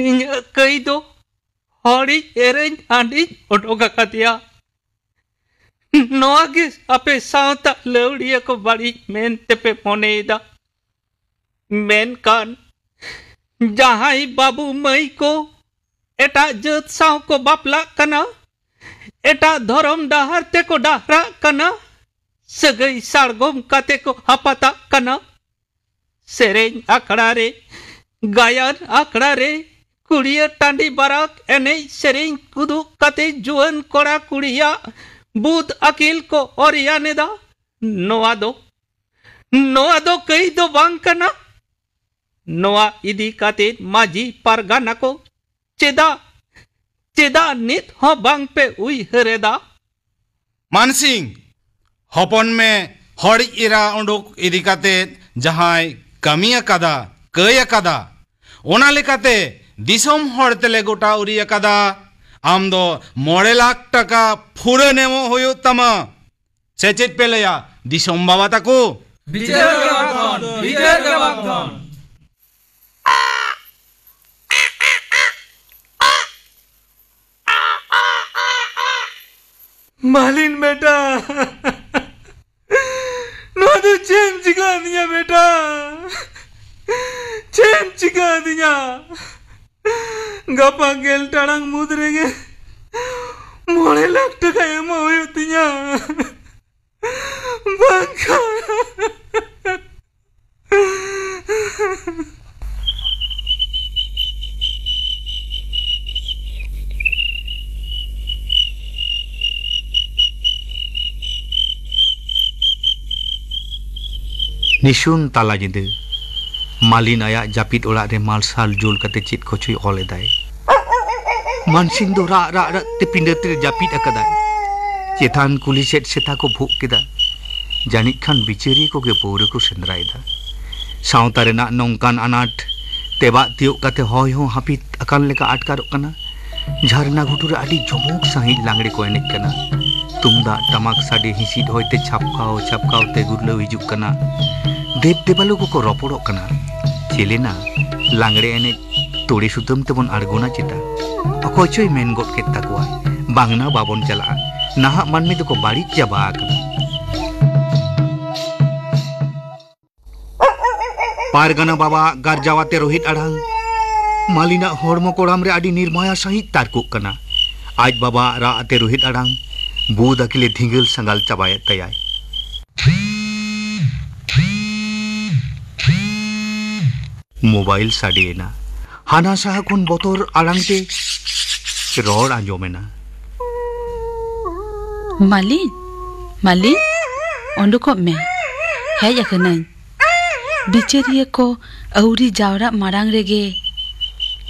ᱤᱧᱟᱹᱜ ᱠᱟᱹᱭ ᱫᱚ ᱦᱚᱲᱤᱡ ᱮᱨᱟᱧ ᱦᱟᱺᱰᱤᱧ ᱚᱰᱚᱠ ᱟᱠᱟᱫᱮᱭᱟ᱾ ᱱᱚᱣᱟ ᱜᱮ ᱟᱯᱮ ᱥᱟᱶᱛᱟ ᱞᱟᱹᱣᱲᱤᱭᱟᱹ ᱠᱚ ᱵᱟᱹᱲᱤᱡ ᱢᱮᱱ ᱛᱮᱯᱮ ᱢᱚᱱᱮᱭᱮᱫᱟ᱾ ᱢᱮᱱᱠᱷᱟᱱ ᱡᱟᱦᱟᱸᱭ ᱵᱟᱹᱵᱩ ᱢᱟᱹᱭ ᱠᱚ ᱮᱴᱟᱜ ᱡᱟᱹᱛ ᱥᱟᱶ ᱠᱚ ᱵᱟᱯᱞᱟᱜ ᱠᱟᱱᱟ, ᱮᱴᱟᱜ ᱫᱷᱚᱨᱚᱢ ᱰᱟᱦᱟᱨ ᱛᱮᱠᱚ ᱰᱟᱦᱨᱟᱜ ᱠᱟᱱᱟ, ᱥᱟᱹᱜᱟᱹᱭ ᱥᱟᱲᱜᱚᱢ ᱠᱟᱛᱮ ᱠᱚ ᱦᱟᱯᱟᱛᱟᱜ ᱠᱟᱱᱟ, ᱥᱮᱨᱮᱧ ᱟᱠᱷᱲᱟ ᱨᱮ, ᱜᱟᱭᱟᱱ ᱟᱠᱷᱲᱟ ᱨᱮ, ᱠᱩᱲᱤᱭᱟᱹ ᱴᱟᱺᱰᱤ ᱵᱟᱨᱟᱠ ᱮᱱᱮᱡ ᱥᱮᱨᱮᱧ ᱩᱫᱩᱜ ᱠᱟᱛᱮ ᱡᱩᱣᱟᱹᱱ ᱠᱚᱲᱟ ᱠᱩᱲᱤᱭᱟᱜ ᱵᱩᱫ ᱟᱹᱠᱤᱞ ᱠᱚ ᱚᱨᱭᱟᱱ ᱮᱫᱟ᱾ ᱱᱚᱣᱟ ᱫᱚ, ᱱᱚᱣᱟ ᱫᱚ ᱠᱟᱹᱭ ᱫᱚ ᱵᱟᱝ ᱠᱟᱱᱟ᱾ ᱱᱚᱣᱟ ᱤᱫᱤ ᱠᱟᱛᱮ ᱢᱟᱹᱡᱷᱤ ᱯᱟᱨᱜᱟᱱᱟ ᱠᱚ ᱪᱮᱫᱟᱜ, ᱪᱮᱫᱟᱜ ᱱᱤᱛ ᱦᱚᱸ ᱵᱟᱝ ᱯᱮ ᱩᱭᱦᱟᱹᱨ ᱮᱫᱟ? ᱢᱟᱱᱥᱤᱝ, ᱦᱚᱯᱚᱱ ᱢᱮ ᱦᱚᱲᱤᱡ ᱮᱨᱟ ᱩᱰᱩᱠ ᱤᱫᱤ ᱠᱟᱛᱮ ᱡᱟᱦᱟᱸᱭ ᱠᱟᱹᱢᱤ ᱟᱠᱟᱫᱟ, ᱠᱟᱹᱭ ᱟᱠᱟᱫᱟ, ᱚᱱᱟ ᱞᱮᱠᱟᱛᱮ ᱫᱤᱥᱚᱢ ᱦᱚᱲ ᱛᱮᱞᱮ ᱜᱚᱴᱟ ᱩᱨᱤ ᱟᱠᱟᱫᱟ᱾ ᱟᱢ ᱫᱚ ᱢᱚᱬᱮ ᱞᱟᱠᱷ ᱴᱟᱠᱟ ᱯᱷᱩᱨᱟᱹᱱ ᱮᱢᱚᱜ ᱦᱩᱭᱩᱜ ᱛᱟᱢᱟ᱾ ᱥᱮ ᱪᱮᱫ ᱯᱮ ᱞᱟᱹᱭᱟ, ᱫᱤᱥᱚᱢ ᱵᱟᱵᱟ ᱛᱟᱠᱚ? ᱵᱤᱪᱟᱹᱨ ᱜᱮ ᱵᱟᱝ ᱫᱷᱚᱱ, ᱵᱤᱪᱟᱹᱨ ᱜᱮ ᱵᱟᱝ ᱫᱷᱚᱱ᱾ ᱢᱟᱞᱤᱱ ᱵᱮᱴᱟ, ᱱᱚᱣᱟ ᱫᱚ ᱪᱮᱫ ᱮᱢ ᱪᱤᱠᱟᱹ ᱟᱹᱫᱤᱧᱟ ᱵᱮᱴᱟ? ᱪᱮᱫ ᱮᱢ ᱪᱤᱠᱟᱹ ᱟᱹᱫᱤᱧᱟ? ᱜᱟᱯᱟ ᱜᱮᱞ ᱴᱟᱲᱟᱝ ᱢᱩᱫᱽ ᱨᱮᱜᱮ ᱢᱚᱬᱮ ᱞᱟᱠᱷ ᱴᱟᱠᱟ ᱮᱢᱚᱜ ᱦᱩᱭᱩᱜ ᱛᱤᱧᱟ, ᱵᱟᱝᱠᱷᱟᱱ ᱱᱤᱥᱩᱱ ᱛᱟᱞᱟ ᱧᱤᱫᱟᱹ ᱢᱟᱞᱤᱱ ᱟᱭᱟᱜ ᱡᱟᱹᱯᱤᱫ ᱚᱲᱟᱜ ᱨᱮ ᱢᱟᱨᱥᱟᱞ ᱡᱩᱞ ᱠᱟᱛᱮ ᱪᱮᱫ ᱠᱚᱪᱚᱭ ᱚᱞ ᱮᱫᱟᱭ᱾ ᱢᱟᱱᱥᱤᱝ ᱫᱚ ᱨᱟᱜ ᱨᱟᱜ ᱨᱟᱜ ᱛᱮ ᱯᱤᱸᱰᱟᱹ ᱛᱮ ᱡᱟᱹᱯᱤᱫ ᱟᱠᱟᱫᱟᱭ᱾ ᱪᱮᱛᱟᱱ ᱠᱩᱞᱦᱤ ᱥᱮᱫ ᱥᱮᱛᱟ ᱠᱚ ᱵᱷᱩᱜ ᱠᱮᱫᱟ᱾ ᱡᱟᱹᱱᱤᱡ ᱠᱷᱟᱱ ᱵᱤᱪᱟᱹᱨᱤᱭᱟᱹ ᱠᱚᱜᱮ ᱯᱟᱹᱣᱨᱟᱹ ᱠᱚ ᱥᱮᱸᱫᱽᱨᱟᱭᱮᱫᱟ᱾ ᱥᱟᱶᱛᱟ ᱨᱮᱱᱟᱜ ᱱᱚᱝᱠᱟᱱ ᱟᱱᱟᱴ ᱛᱮᱵᱟᱜ ᱛᱤᱭᱳᱜ ᱠᱟᱛᱮ ᱦᱚᱭ ᱦᱚᱸ ᱦᱟᱹᱯᱤᱫ ᱟᱠᱟᱱ ᱞᱮᱠᱟ ᱟᱴᱠᱟᱨᱚᱜ ᱠᱟᱱᱟ᱾ ᱡᱷᱟᱨᱱᱟ ᱜᱷᱩᱴᱩ ᱨᱮ ᱟᱹᱰᱤ ᱡᱚᱢᱚᱠ ᱥᱟᱺᱦᱤᱡ ᱞᱟᱜᱽᱲᱮ ᱠᱚ ᱮᱱᱮᱡ ᱠᱟᱱᱟ᱾ ᱛᱩᱢᱫᱟᱜ ᱴᱟᱢᱟᱠ ᱥᱟᱰᱮ ᱦᱤᱸᱥᱤᱫ ᱦᱚᱭᱛᱮ ᱪᱷᱟᱯᱠᱟᱣ ᱪᱷᱟᱯᱠᱟᱣ ᱛᱮ ᱜᱩᱨᱞᱟᱹᱣ ᱦᱤᱡᱩᱜ ᱠᱟᱱᱟ᱾ ᱫᱮᱵ ᱫᱮᱵᱟᱞᱳ ᱠᱚᱠᱚ ᱨᱚᱯᱚᱲᱚᱜ ᱠᱟᱱᱟ᱾ ᱪᱮᱞᱮᱱᱟ, ᱞᱟᱜᱽᱲᱮ ᱮᱱᱮᱡ ᱛᱳᱲᱮ ᱥᱩᱛᱟᱹᱢ ᱛᱮᱵᱚᱱ ᱟᱬᱜᱚᱱᱟ ᱪᱮᱛᱟ? ᱚᱠᱚᱭ ᱪᱚᱭ ᱢᱮᱱ ᱜᱚᱫ ᱠᱮᱫ ᱛᱟᱠᱚᱣᱟ, ᱵᱟᱝᱱᱟ ᱵᱟᱵᱚᱱ ᱪᱟᱞᱟᱜᱼᱟ᱾ ᱱᱟᱦᱟᱜ ᱢᱟᱹᱱᱢᱤ ᱫᱚᱠᱚ ᱵᱟᱹᱲᱤᱡ ᱪᱟᱵᱟ ᱟᱠᱟᱱᱟ᱾ ᱯᱟᱨᱜᱟᱱᱟ ᱵᱟᱵᱟᱣᱟᱜ ᱜᱟᱨᱡᱟᱣ ᱟᱛᱮ ᱨᱳᱦᱤᱛ ᱟᱲᱟᱝ ᱢᱟᱹᱞᱤᱱᱟᱜ ᱦᱚᱲᱢᱚ ᱠᱚᱲᱟᱢ ᱨᱮ ᱟᱹᱰᱤ ᱱᱤᱨᱢᱟᱭᱟ ᱥᱟᱺᱦᱤᱡ ᱛᱟᱨᱠᱚᱜ ᱠᱟᱱᱟ᱾ ᱟᱡ ᱵᱟᱵᱟᱣᱟᱜ ᱨᱟᱜ ᱟᱛᱮ ᱨᱳᱦᱤᱛ ᱟᱲᱟᱝ ᱵᱩ ᱫᱟᱹᱠᱤᱞᱮ ᱫᱷᱤᱸᱜᱟᱹᱞ ᱥᱟᱸᱜᱟᱞ ᱪᱟᱵᱟᱭᱮᱫ ᱛᱟᱭᱟᱭ᱾ ᱢᱳᱵᱟᱭᱤᱞ ᱥᱟᱰᱮᱭᱮᱱᱟ᱾ ᱦᱟᱱᱟ ᱥᱟᱦᱟ ᱠᱷᱚᱱ ᱵᱚᱛᱚᱨ ᱟᱲᱟᱝ ᱛᱮ ᱨᱚᱲ ᱟᱸᱡᱚᱢᱮᱱᱟ᱾ ᱢᱟᱹᱞᱤᱱ, ᱢᱟᱹᱞᱤᱱ, ᱚᱰᱚᱠᱚᱜ ᱢᱮ, ᱦᱮᱡ ᱟᱠᱟᱱᱟᱹᱧ᱾ ᱵᱤᱪᱟᱹᱨᱤᱭᱟᱹ ᱠᱚ ᱟᱹᱣᱨᱤ ᱡᱟᱣᱨᱟᱜ ᱢᱟᱲᱟᱝ ᱨᱮᱜᱮ᱾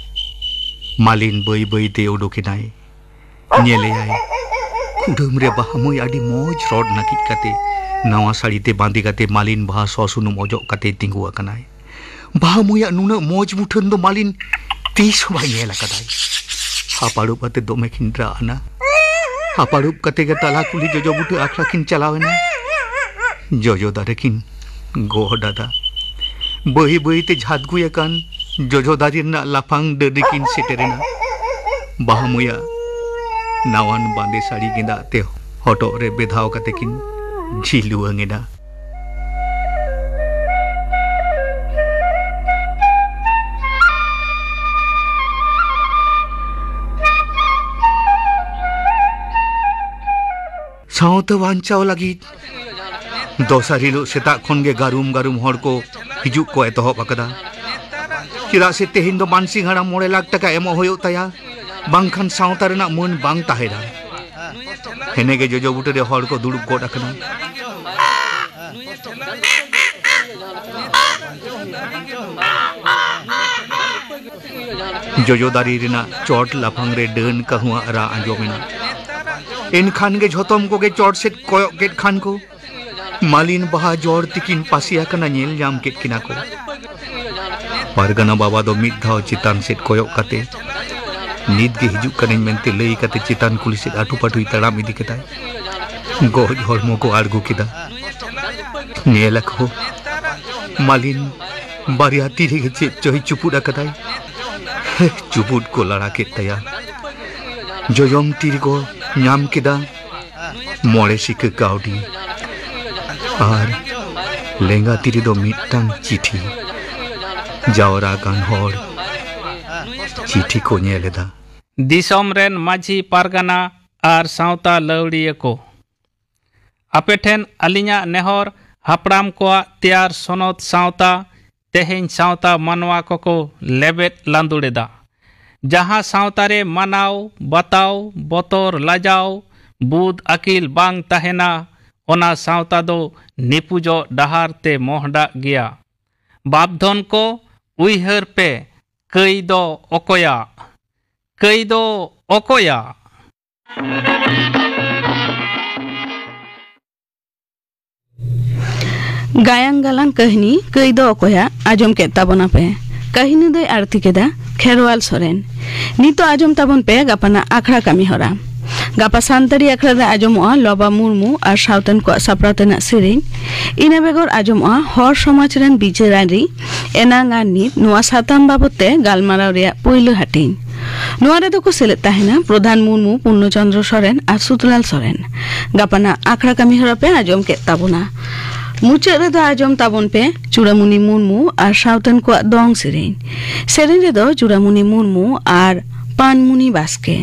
ᱢᱟᱹᱞᱤᱱ ᱵᱟᱹᱭ ᱵᱟᱹᱭ ᱛᱮ ᱩᱰᱩᱠᱮᱱᱟᱭ᱾ ᱧᱮᱞᱮᱭᱟᱭ, ᱠᱩᱰᱟᱹᱢ ᱨᱮ ᱵᱟᱦᱟ ᱢᱟᱹᱭ ᱟᱹᱰᱤ ᱢᱚᱡᱽ ᱨᱚᱰ ᱱᱟᱹᱠᱤᱡ ᱠᱟᱛᱮ, ᱱᱟᱣᱟ ᱥᱟᱹᱲᱤ ᱛᱮ ᱵᱟᱸᱫᱮ ᱠᱟᱛᱮ ᱢᱟᱹᱞᱤᱱ ᱵᱟᱦᱟ ᱥᱚ ᱥᱩᱱᱩᱢ ᱚᱡᱚᱜ ᱠᱟᱛᱮ ᱛᱤᱸᱜᱩ ᱟᱠᱟᱱᱟᱭ᱾ ᱵᱟᱦᱟ ᱢᱟᱹᱭᱟᱜ ᱱᱩᱱᱟᱹᱜ ᱢᱚᱡᱽ ᱢᱩᱴᱷᱟᱹᱱ ᱫᱚ ᱢᱟᱹᱞᱤᱱ ᱛᱤᱥ ᱦᱚᱸ ᱵᱟᱭ ᱧᱮᱞ ᱟᱠᱟᱫᱟᱭ᱾ ᱦᱟᱯᱟᱲᱩᱵ ᱟᱛᱮ ᱫᱚᱢᱮ ᱠᱤᱱ ᱨᱟᱜ ᱟᱱᱟ᱾ ᱦᱟᱯᱟᱲᱩᱵ ᱠᱟᱛᱮ ᱜᱮ ᱛᱟᱞᱟ ᱠᱩᱞᱦᱤ ᱡᱚᱡᱚ ᱵᱩᱴᱟᱹ ᱟᱠᱷᱲᱟ ᱠᱤᱱ ᱪᱟᱞᱟᱣ ᱮᱱᱟ᱾ ᱡᱚᱡᱚ ᱫᱟᱨᱮ ᱠᱤᱱ ᱜᱚᱦᱚᱰ ᱟᱫᱟ᱾ ᱵᱟᱹᱭ ᱵᱟᱹᱭ ᱛᱮ ᱡᱷᱟᱫᱽᱜᱩᱭ ᱟᱠᱟᱱ ᱡᱚᱡᱚ ᱫᱟᱨᱮ ᱨᱮᱱᱟᱜ ᱞᱟᱯᱷᱟᱝ ᱰᱟᱹᱨ ᱨᱮᱠᱤᱱ ᱥᱮᱴᱮᱨ ᱮᱱᱟ᱾ ᱵᱟᱦᱟ ᱢᱟᱹᱭᱟᱜ ᱱᱟᱣᱟᱱ ᱵᱟᱸᱫᱮ ᱥᱟᱹᱲᱤ ᱜᱮᱸᱫᱟᱜ ᱛᱮ ᱦᱚᱴᱚᱜ ᱨᱮ ᱵᱮᱫᱷᱟᱣ ᱠᱟᱛᱮ ᱠᱤᱱ ᱡᱷᱤᱞᱣᱟᱹᱝ ᱮᱱᱟ᱾ ᱥᱟᱶᱛᱟ ᱵᱟᱧᱪᱟᱣ ᱞᱟᱹᱜᱤᱫ ᱫᱚᱥᱟᱨ ᱦᱤᱞᱳᱜ ᱥᱮᱛᱟᱜ ᱠᱷᱚᱱ ᱜᱮ ᱜᱟᱹᱨᱩᱢ ᱜᱟᱹᱨᱩᱢ ᱦᱚᱲ ᱠᱚ ᱦᱤᱡᱩᱜ ᱠᱚ ᱮᱛᱚᱦᱚᱵ ᱟᱠᱟᱫᱟ᱾ ᱪᱮᱫᱟᱜ ᱥᱮ ᱛᱮᱦᱮᱧ ᱫᱚ ᱢᱟᱱᱥᱤᱝ ᱦᱟᱲᱟᱢ ᱢᱚᱬᱮ ᱞᱟᱠᱷ ᱴᱟᱠᱟ ᱮᱢᱚᱜ ᱦᱩᱭᱩᱜ ᱛᱟᱭᱟ, ᱵᱟᱝᱠᱷᱟᱱ ᱥᱟᱶᱛᱟ ᱨᱮᱱᱟᱜ ᱢᱟᱹᱱ ᱵᱟᱝ ᱛᱟᱦᱮᱱᱟ᱾ ᱦᱮᱱᱮ ᱜᱮ ᱡᱚᱡᱚ ᱵᱩᱴᱟᱹ ᱨᱮ ᱦᱚᱲ ᱠᱚ ᱫᱩᱲᱩᱵ ᱜᱚᱫ ᱟᱠᱟᱱᱟ᱾ ᱡᱚᱡᱚ ᱫᱟᱨᱮ ᱨᱮᱱᱟᱜ ᱪᱚᱴ ᱞᱟᱯᱷᱟᱝ ᱨᱮ ᱰᱟᱹᱱ ᱠᱟᱹᱦᱩᱣᱟᱜ ᱨᱟᱜ ᱟᱸᱡᱚᱢ ᱮᱱᱟ᱾ ᱮᱱᱠᱷᱟᱱ ᱜᱮ ᱡᱷᱚᱛᱚᱢ ᱠᱚᱜᱮ ᱪᱚᱴ ᱥᱮᱫ ᱠᱚᱭᱚᱜ ᱠᱮᱫ ᱠᱷᱟᱱ ᱠᱚ, ᱢᱟᱹᱞᱤᱱ ᱵᱟᱦᱟ ᱡᱚᱲ ᱛᱤᱠᱤᱱ ᱯᱟᱹᱥᱤ ᱟᱠᱟᱱᱟ ᱧᱮᱞ ᱧᱟᱢ ᱠᱮᱫ ᱠᱤᱱᱟ ᱠᱚ᱾ ᱯᱟᱨᱜᱟᱱᱟ ᱵᱟᱵᱟ ᱫᱚ ᱢᱤᱫ ᱫᱷᱟᱣ ᱪᱮᱛᱟᱱ ᱥᱮᱫ ᱠᱚᱭᱚᱜ ᱠᱟᱛᱮ, "ᱱᱤᱛ ᱜᱮ ᱦᱤᱡᱩᱜ ᱠᱟᱹᱱᱟᱹᱧ" ᱢᱮᱱᱛᱮ ᱞᱟᱹᱭ ᱠᱟᱛᱮ ᱪᱮᱛᱟᱱ ᱠᱩᱞᱦᱤ ᱥᱮᱫ ᱟᱹᱴᱩ ᱯᱟᱹᱴᱩᱭ ᱛᱟᱲᱟᱢ ᱤᱫᱤ ᱠᱮᱫᱟᱭ᱾ ᱜᱚᱡ ᱦᱚᱲᱢᱚ ᱠᱚ ᱟᱬᱜᱚ ᱠᱮᱫᱟ᱾ ᱧᱮᱞ ᱟᱠᱚ, ᱢᱟᱹᱞᱤᱱ ᱵᱟᱨᱭᱟ ᱛᱤ ᱨᱮᱜᱮ ᱪᱮᱫ ᱪᱚᱭ ᱪᱩᱯᱩᱫ ᱟᱠᱟᱫᱟᱭ᱾ ᱪᱩᱯᱩᱫ ᱠᱚ ᱞᱟᱲᱟ ᱠᱮᱫ ᱛᱟᱭᱟ᱾ ᱡᱚᱡᱚᱢ ᱛᱤ ᱨᱮᱠᱚ ᱧᱟᱢ ᱠᱮᱫᱟ᱾ ᱢᱚᱬᱮ ᱥᱤᱠᱟᱹ ᱠᱟᱹᱣᱰᱤ ᱟᱨ ᱞᱮᱸᱜᱟ ᱛᱤ ᱨᱮᱫᱚ ᱢᱤᱫᱴᱟᱝ ᱪᱤᱴᱷᱤ᱾ ᱡᱟᱣᱨᱟ ᱜᱟᱱ ᱦᱚᱲ ᱪᱤᱴᱷᱤ ᱠᱚ ᱧᱮᱞ ᱮᱫᱟ᱾ ᱫᱤᱥᱚᱢ ᱨᱮᱱ ᱢᱟᱹᱡᱷᱤ ᱯᱟᱨᱜᱟᱱᱟ ᱟᱨ ᱥᱟᱶᱛᱟ ᱞᱟᱹᱣᱲᱤᱭᱟᱹ ᱠᱚ, ᱟᱯᱮ ᱴᱷᱮᱱ ᱟᱹᱞᱤᱧᱟᱜ ᱱᱮᱦᱚᱨ, ᱦᱟᱯᱲᱟᱢ ᱠᱚᱣᱟᱜ ᱛᱮᱭᱟᱨ ᱥᱚᱱᱚᱛ ᱥᱟᱶᱛᱟ ᱛᱮᱦᱮᱧ ᱥᱟᱶᱛᱟ ᱢᱟᱱᱣᱟ ᱠᱚᱠᱚ ᱞᱮᱵᱮᱫ ᱞᱟᱸᱫᱩᱲ ᱮᱫᱟ᱾ ᱡᱟᱦᱟᱸ ᱥᱟᱶᱛᱟ ᱨᱮ ᱢᱟᱱᱟᱣ, ᱵᱟᱛᱟᱣ, ᱵᱚᱛᱚᱨ, ᱞᱟᱡᱟᱣ, ᱵᱩᱫ ᱟᱹᱠᱤᱞ ᱵᱟᱝ ᱛᱟᱦᱮᱱᱟ, ᱚᱱᱟ ᱥᱟᱶᱛᱟ ᱫᱚ ᱱᱤᱯᱩᱡᱚᱜ ᱰᱟᱦᱟᱨ ᱛᱮ ᱢᱚᱦᱰᱟᱜ ᱜᱮᱭᱟ᱾ ᱵᱟᱯ ᱫᱷᱚᱱ ᱠᱚ, ᱩᱭᱦᱟᱹᱨ ᱯᱮ, ᱠᱟᱹᱭ ᱫᱚ ᱚᱠᱚᱭᱟᱜ? ᱠᱟᱹᱭ ᱫᱚ ᱚᱠᱚᱭᱟᱜ? ᱜᱟᱭᱟᱱ ᱜᱟᱞᱟᱝ ᱠᱟᱹᱦᱱᱤ ᱠᱟᱹᱭ ᱫᱚ ᱚᱠᱚᱭᱟᱜ ᱟᱸᱡᱚᱢ ᱠᱮᱫ ᱛᱟᱵᱚᱱᱟᱯᱮ᱾ ᱠᱟᱹᱦᱱᱤ ᱫᱚᱭ ᱟᱬᱛᱤ ᱠᱮᱫᱟ ᱠᱷᱮᱨᱣᱟᱞ ᱥᱚᱨᱮᱱ᱾ ᱱᱤᱛᱚᱜ ᱟᱸᱡᱚᱢ ᱛᱟᱵᱚᱱ ᱯᱮ ᱜᱟᱯᱟᱱᱟᱜ ᱟᱠᱷᱲᱟ ᱠᱟᱹᱢᱤ ᱦᱚᱨᱟ᱾ ᱜᱟᱯᱟ ᱥᱟᱱᱛᱟᱲᱤ ᱟᱠᱷᱲᱟ ᱨᱮ ᱟᱸᱡᱚᱢᱚᱜᱼᱟ ᱞᱚᱵᱟ ᱢᱩᱨᱢᱩ ᱟᱨ ᱥᱟᱶᱛᱮᱱ ᱠᱚᱣᱟᱜ ᱥᱟᱯᱲᱟᱣ ᱛᱮᱱᱟᱜ ᱥᱮᱨᱮᱧ᱾ ᱤᱱᱟᱹ ᱵᱮᱜᱚᱨ ᱟᱸᱡᱚᱢᱚᱜᱼᱟ ᱦᱚᱲ ᱥᱚᱢᱟᱡᱽ ᱨᱮᱱ ᱵᱤᱪᱟᱹᱨ ᱟᱹᱨᱤ ᱮᱱᱟᱝ ᱟᱨ ᱱᱤᱛ ᱱᱚᱣᱟ ᱥᱟᱛᱟᱢ ᱵᱟᱵᱚᱛ ᱛᱮ ᱜᱟᱞᱢᱟᱨᱟᱣ ᱨᱮᱭᱟᱜ ᱯᱩᱭᱞᱩ ᱦᱟᱹᱴᱤᱧ᱾ ᱱᱚᱣᱟ ᱨᱮᱫᱚ ᱠᱚ ᱥᱮᱞᱮᱫ ᱛᱟᱦᱮᱱᱟ ᱯᱨᱚᱫᱷᱟᱱ ᱢᱩᱨᱢᱩ, ᱯᱩᱨᱱᱚ ᱪᱚᱸᱫᱽᱨᱚ ᱥᱚᱨᱮᱱ ᱟᱨ ᱥᱩᱫᱷᱞᱟᱞ ᱥᱚᱨᱮᱱ᱾ ᱜᱟᱯᱟᱱᱟᱜ ᱟᱠᱷᱲᱟ ᱠᱟᱹᱢᱤ ᱦᱚᱨᱟ ᱯᱮ ᱟᱸᱡᱚᱢ ᱠᱮᱫ ᱛᱟᱵᱚᱱᱟ᱾ ᱢᱩᱪᱟᱹᱫ ᱨᱮᱫᱚ ᱟᱸᱡᱚᱢ ᱛᱟᱵᱚᱱ ᱯᱮ ᱪᱩᱲᱟᱹᱢᱩᱱᱤ ᱢᱩᱨᱢᱩ ᱟᱨ ᱥᱟᱶᱛᱮᱱ ᱠᱚᱣᱟᱜ ᱫᱚᱝ ᱥᱮᱨᱮᱧ᱾ ᱥᱮᱨᱮᱧ ᱨᱮᱫᱚ ᱪᱩᱲᱟᱹᱢᱩᱱᱤ ᱢᱩᱨᱢᱩ ᱟᱨ ᱯᱟᱱᱢᱩᱱᱤ ᱵᱟᱥᱠᱮ᱾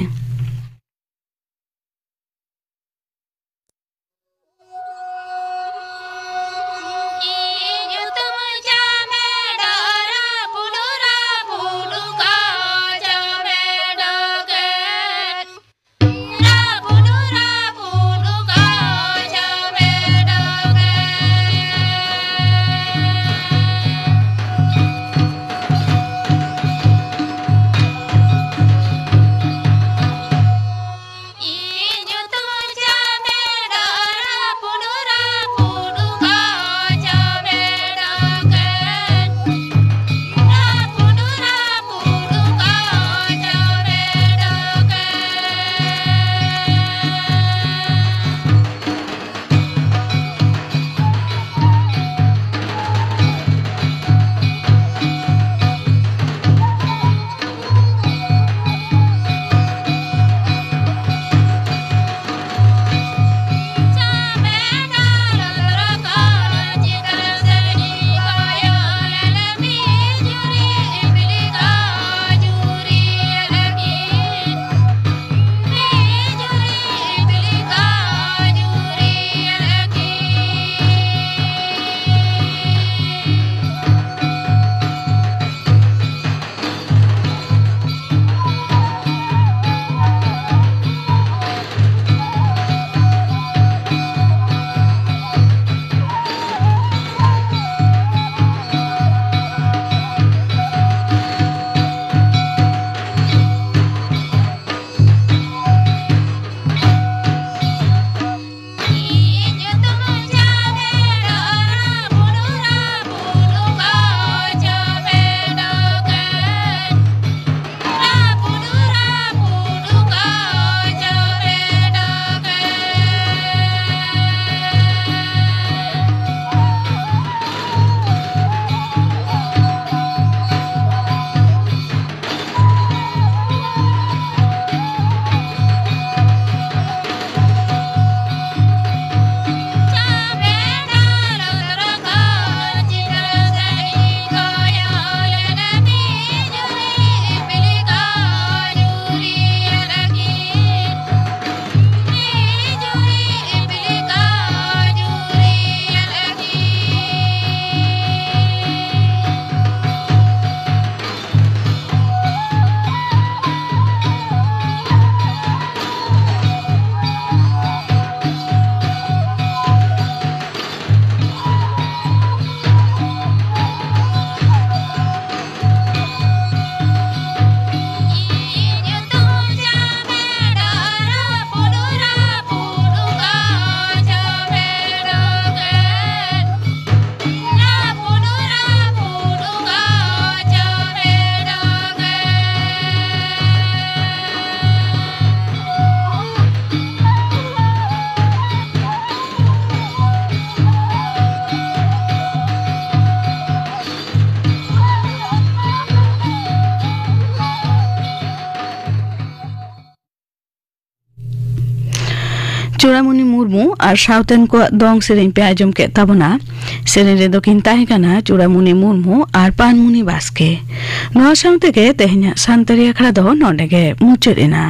ᱪᱩᱲᱟᱢᱩᱱᱤ ᱢᱩᱨᱢᱩ ᱟᱨ ᱥᱟᱶᱛᱮᱱ ᱠᱚᱣᱟᱜ ᱫᱚᱝ ᱥᱮᱨᱮᱧ ᱯᱮ ᱟᱸᱡᱚᱢ ᱠᱮᱫ ᱛᱟᱵᱚᱱᱟ᱾ ᱥᱮᱨᱮᱧ ᱨᱮᱫᱚ ᱠᱤᱱ ᱛᱟᱦᱮᱸ ᱠᱟᱱᱟ ᱪᱩᱲᱟᱢᱩᱱᱤ ᱢᱩᱨᱢᱩ ᱟᱨ ᱯᱟᱱᱢᱩᱱᱤ ᱵᱟᱥᱠᱮ᱾ ᱱᱚᱣᱟ ᱥᱟᱶ ᱛᱮᱜᱮ ᱛᱮᱦᱮᱧᱟᱜ ᱥᱟᱱᱛᱟᱲᱤ ᱟᱠᱷᱲᱟ ᱫᱚ ᱱᱚᱰᱮ ᱜᱮ ᱢᱩᱪᱟᱹᱫ ᱮᱱᱟ᱾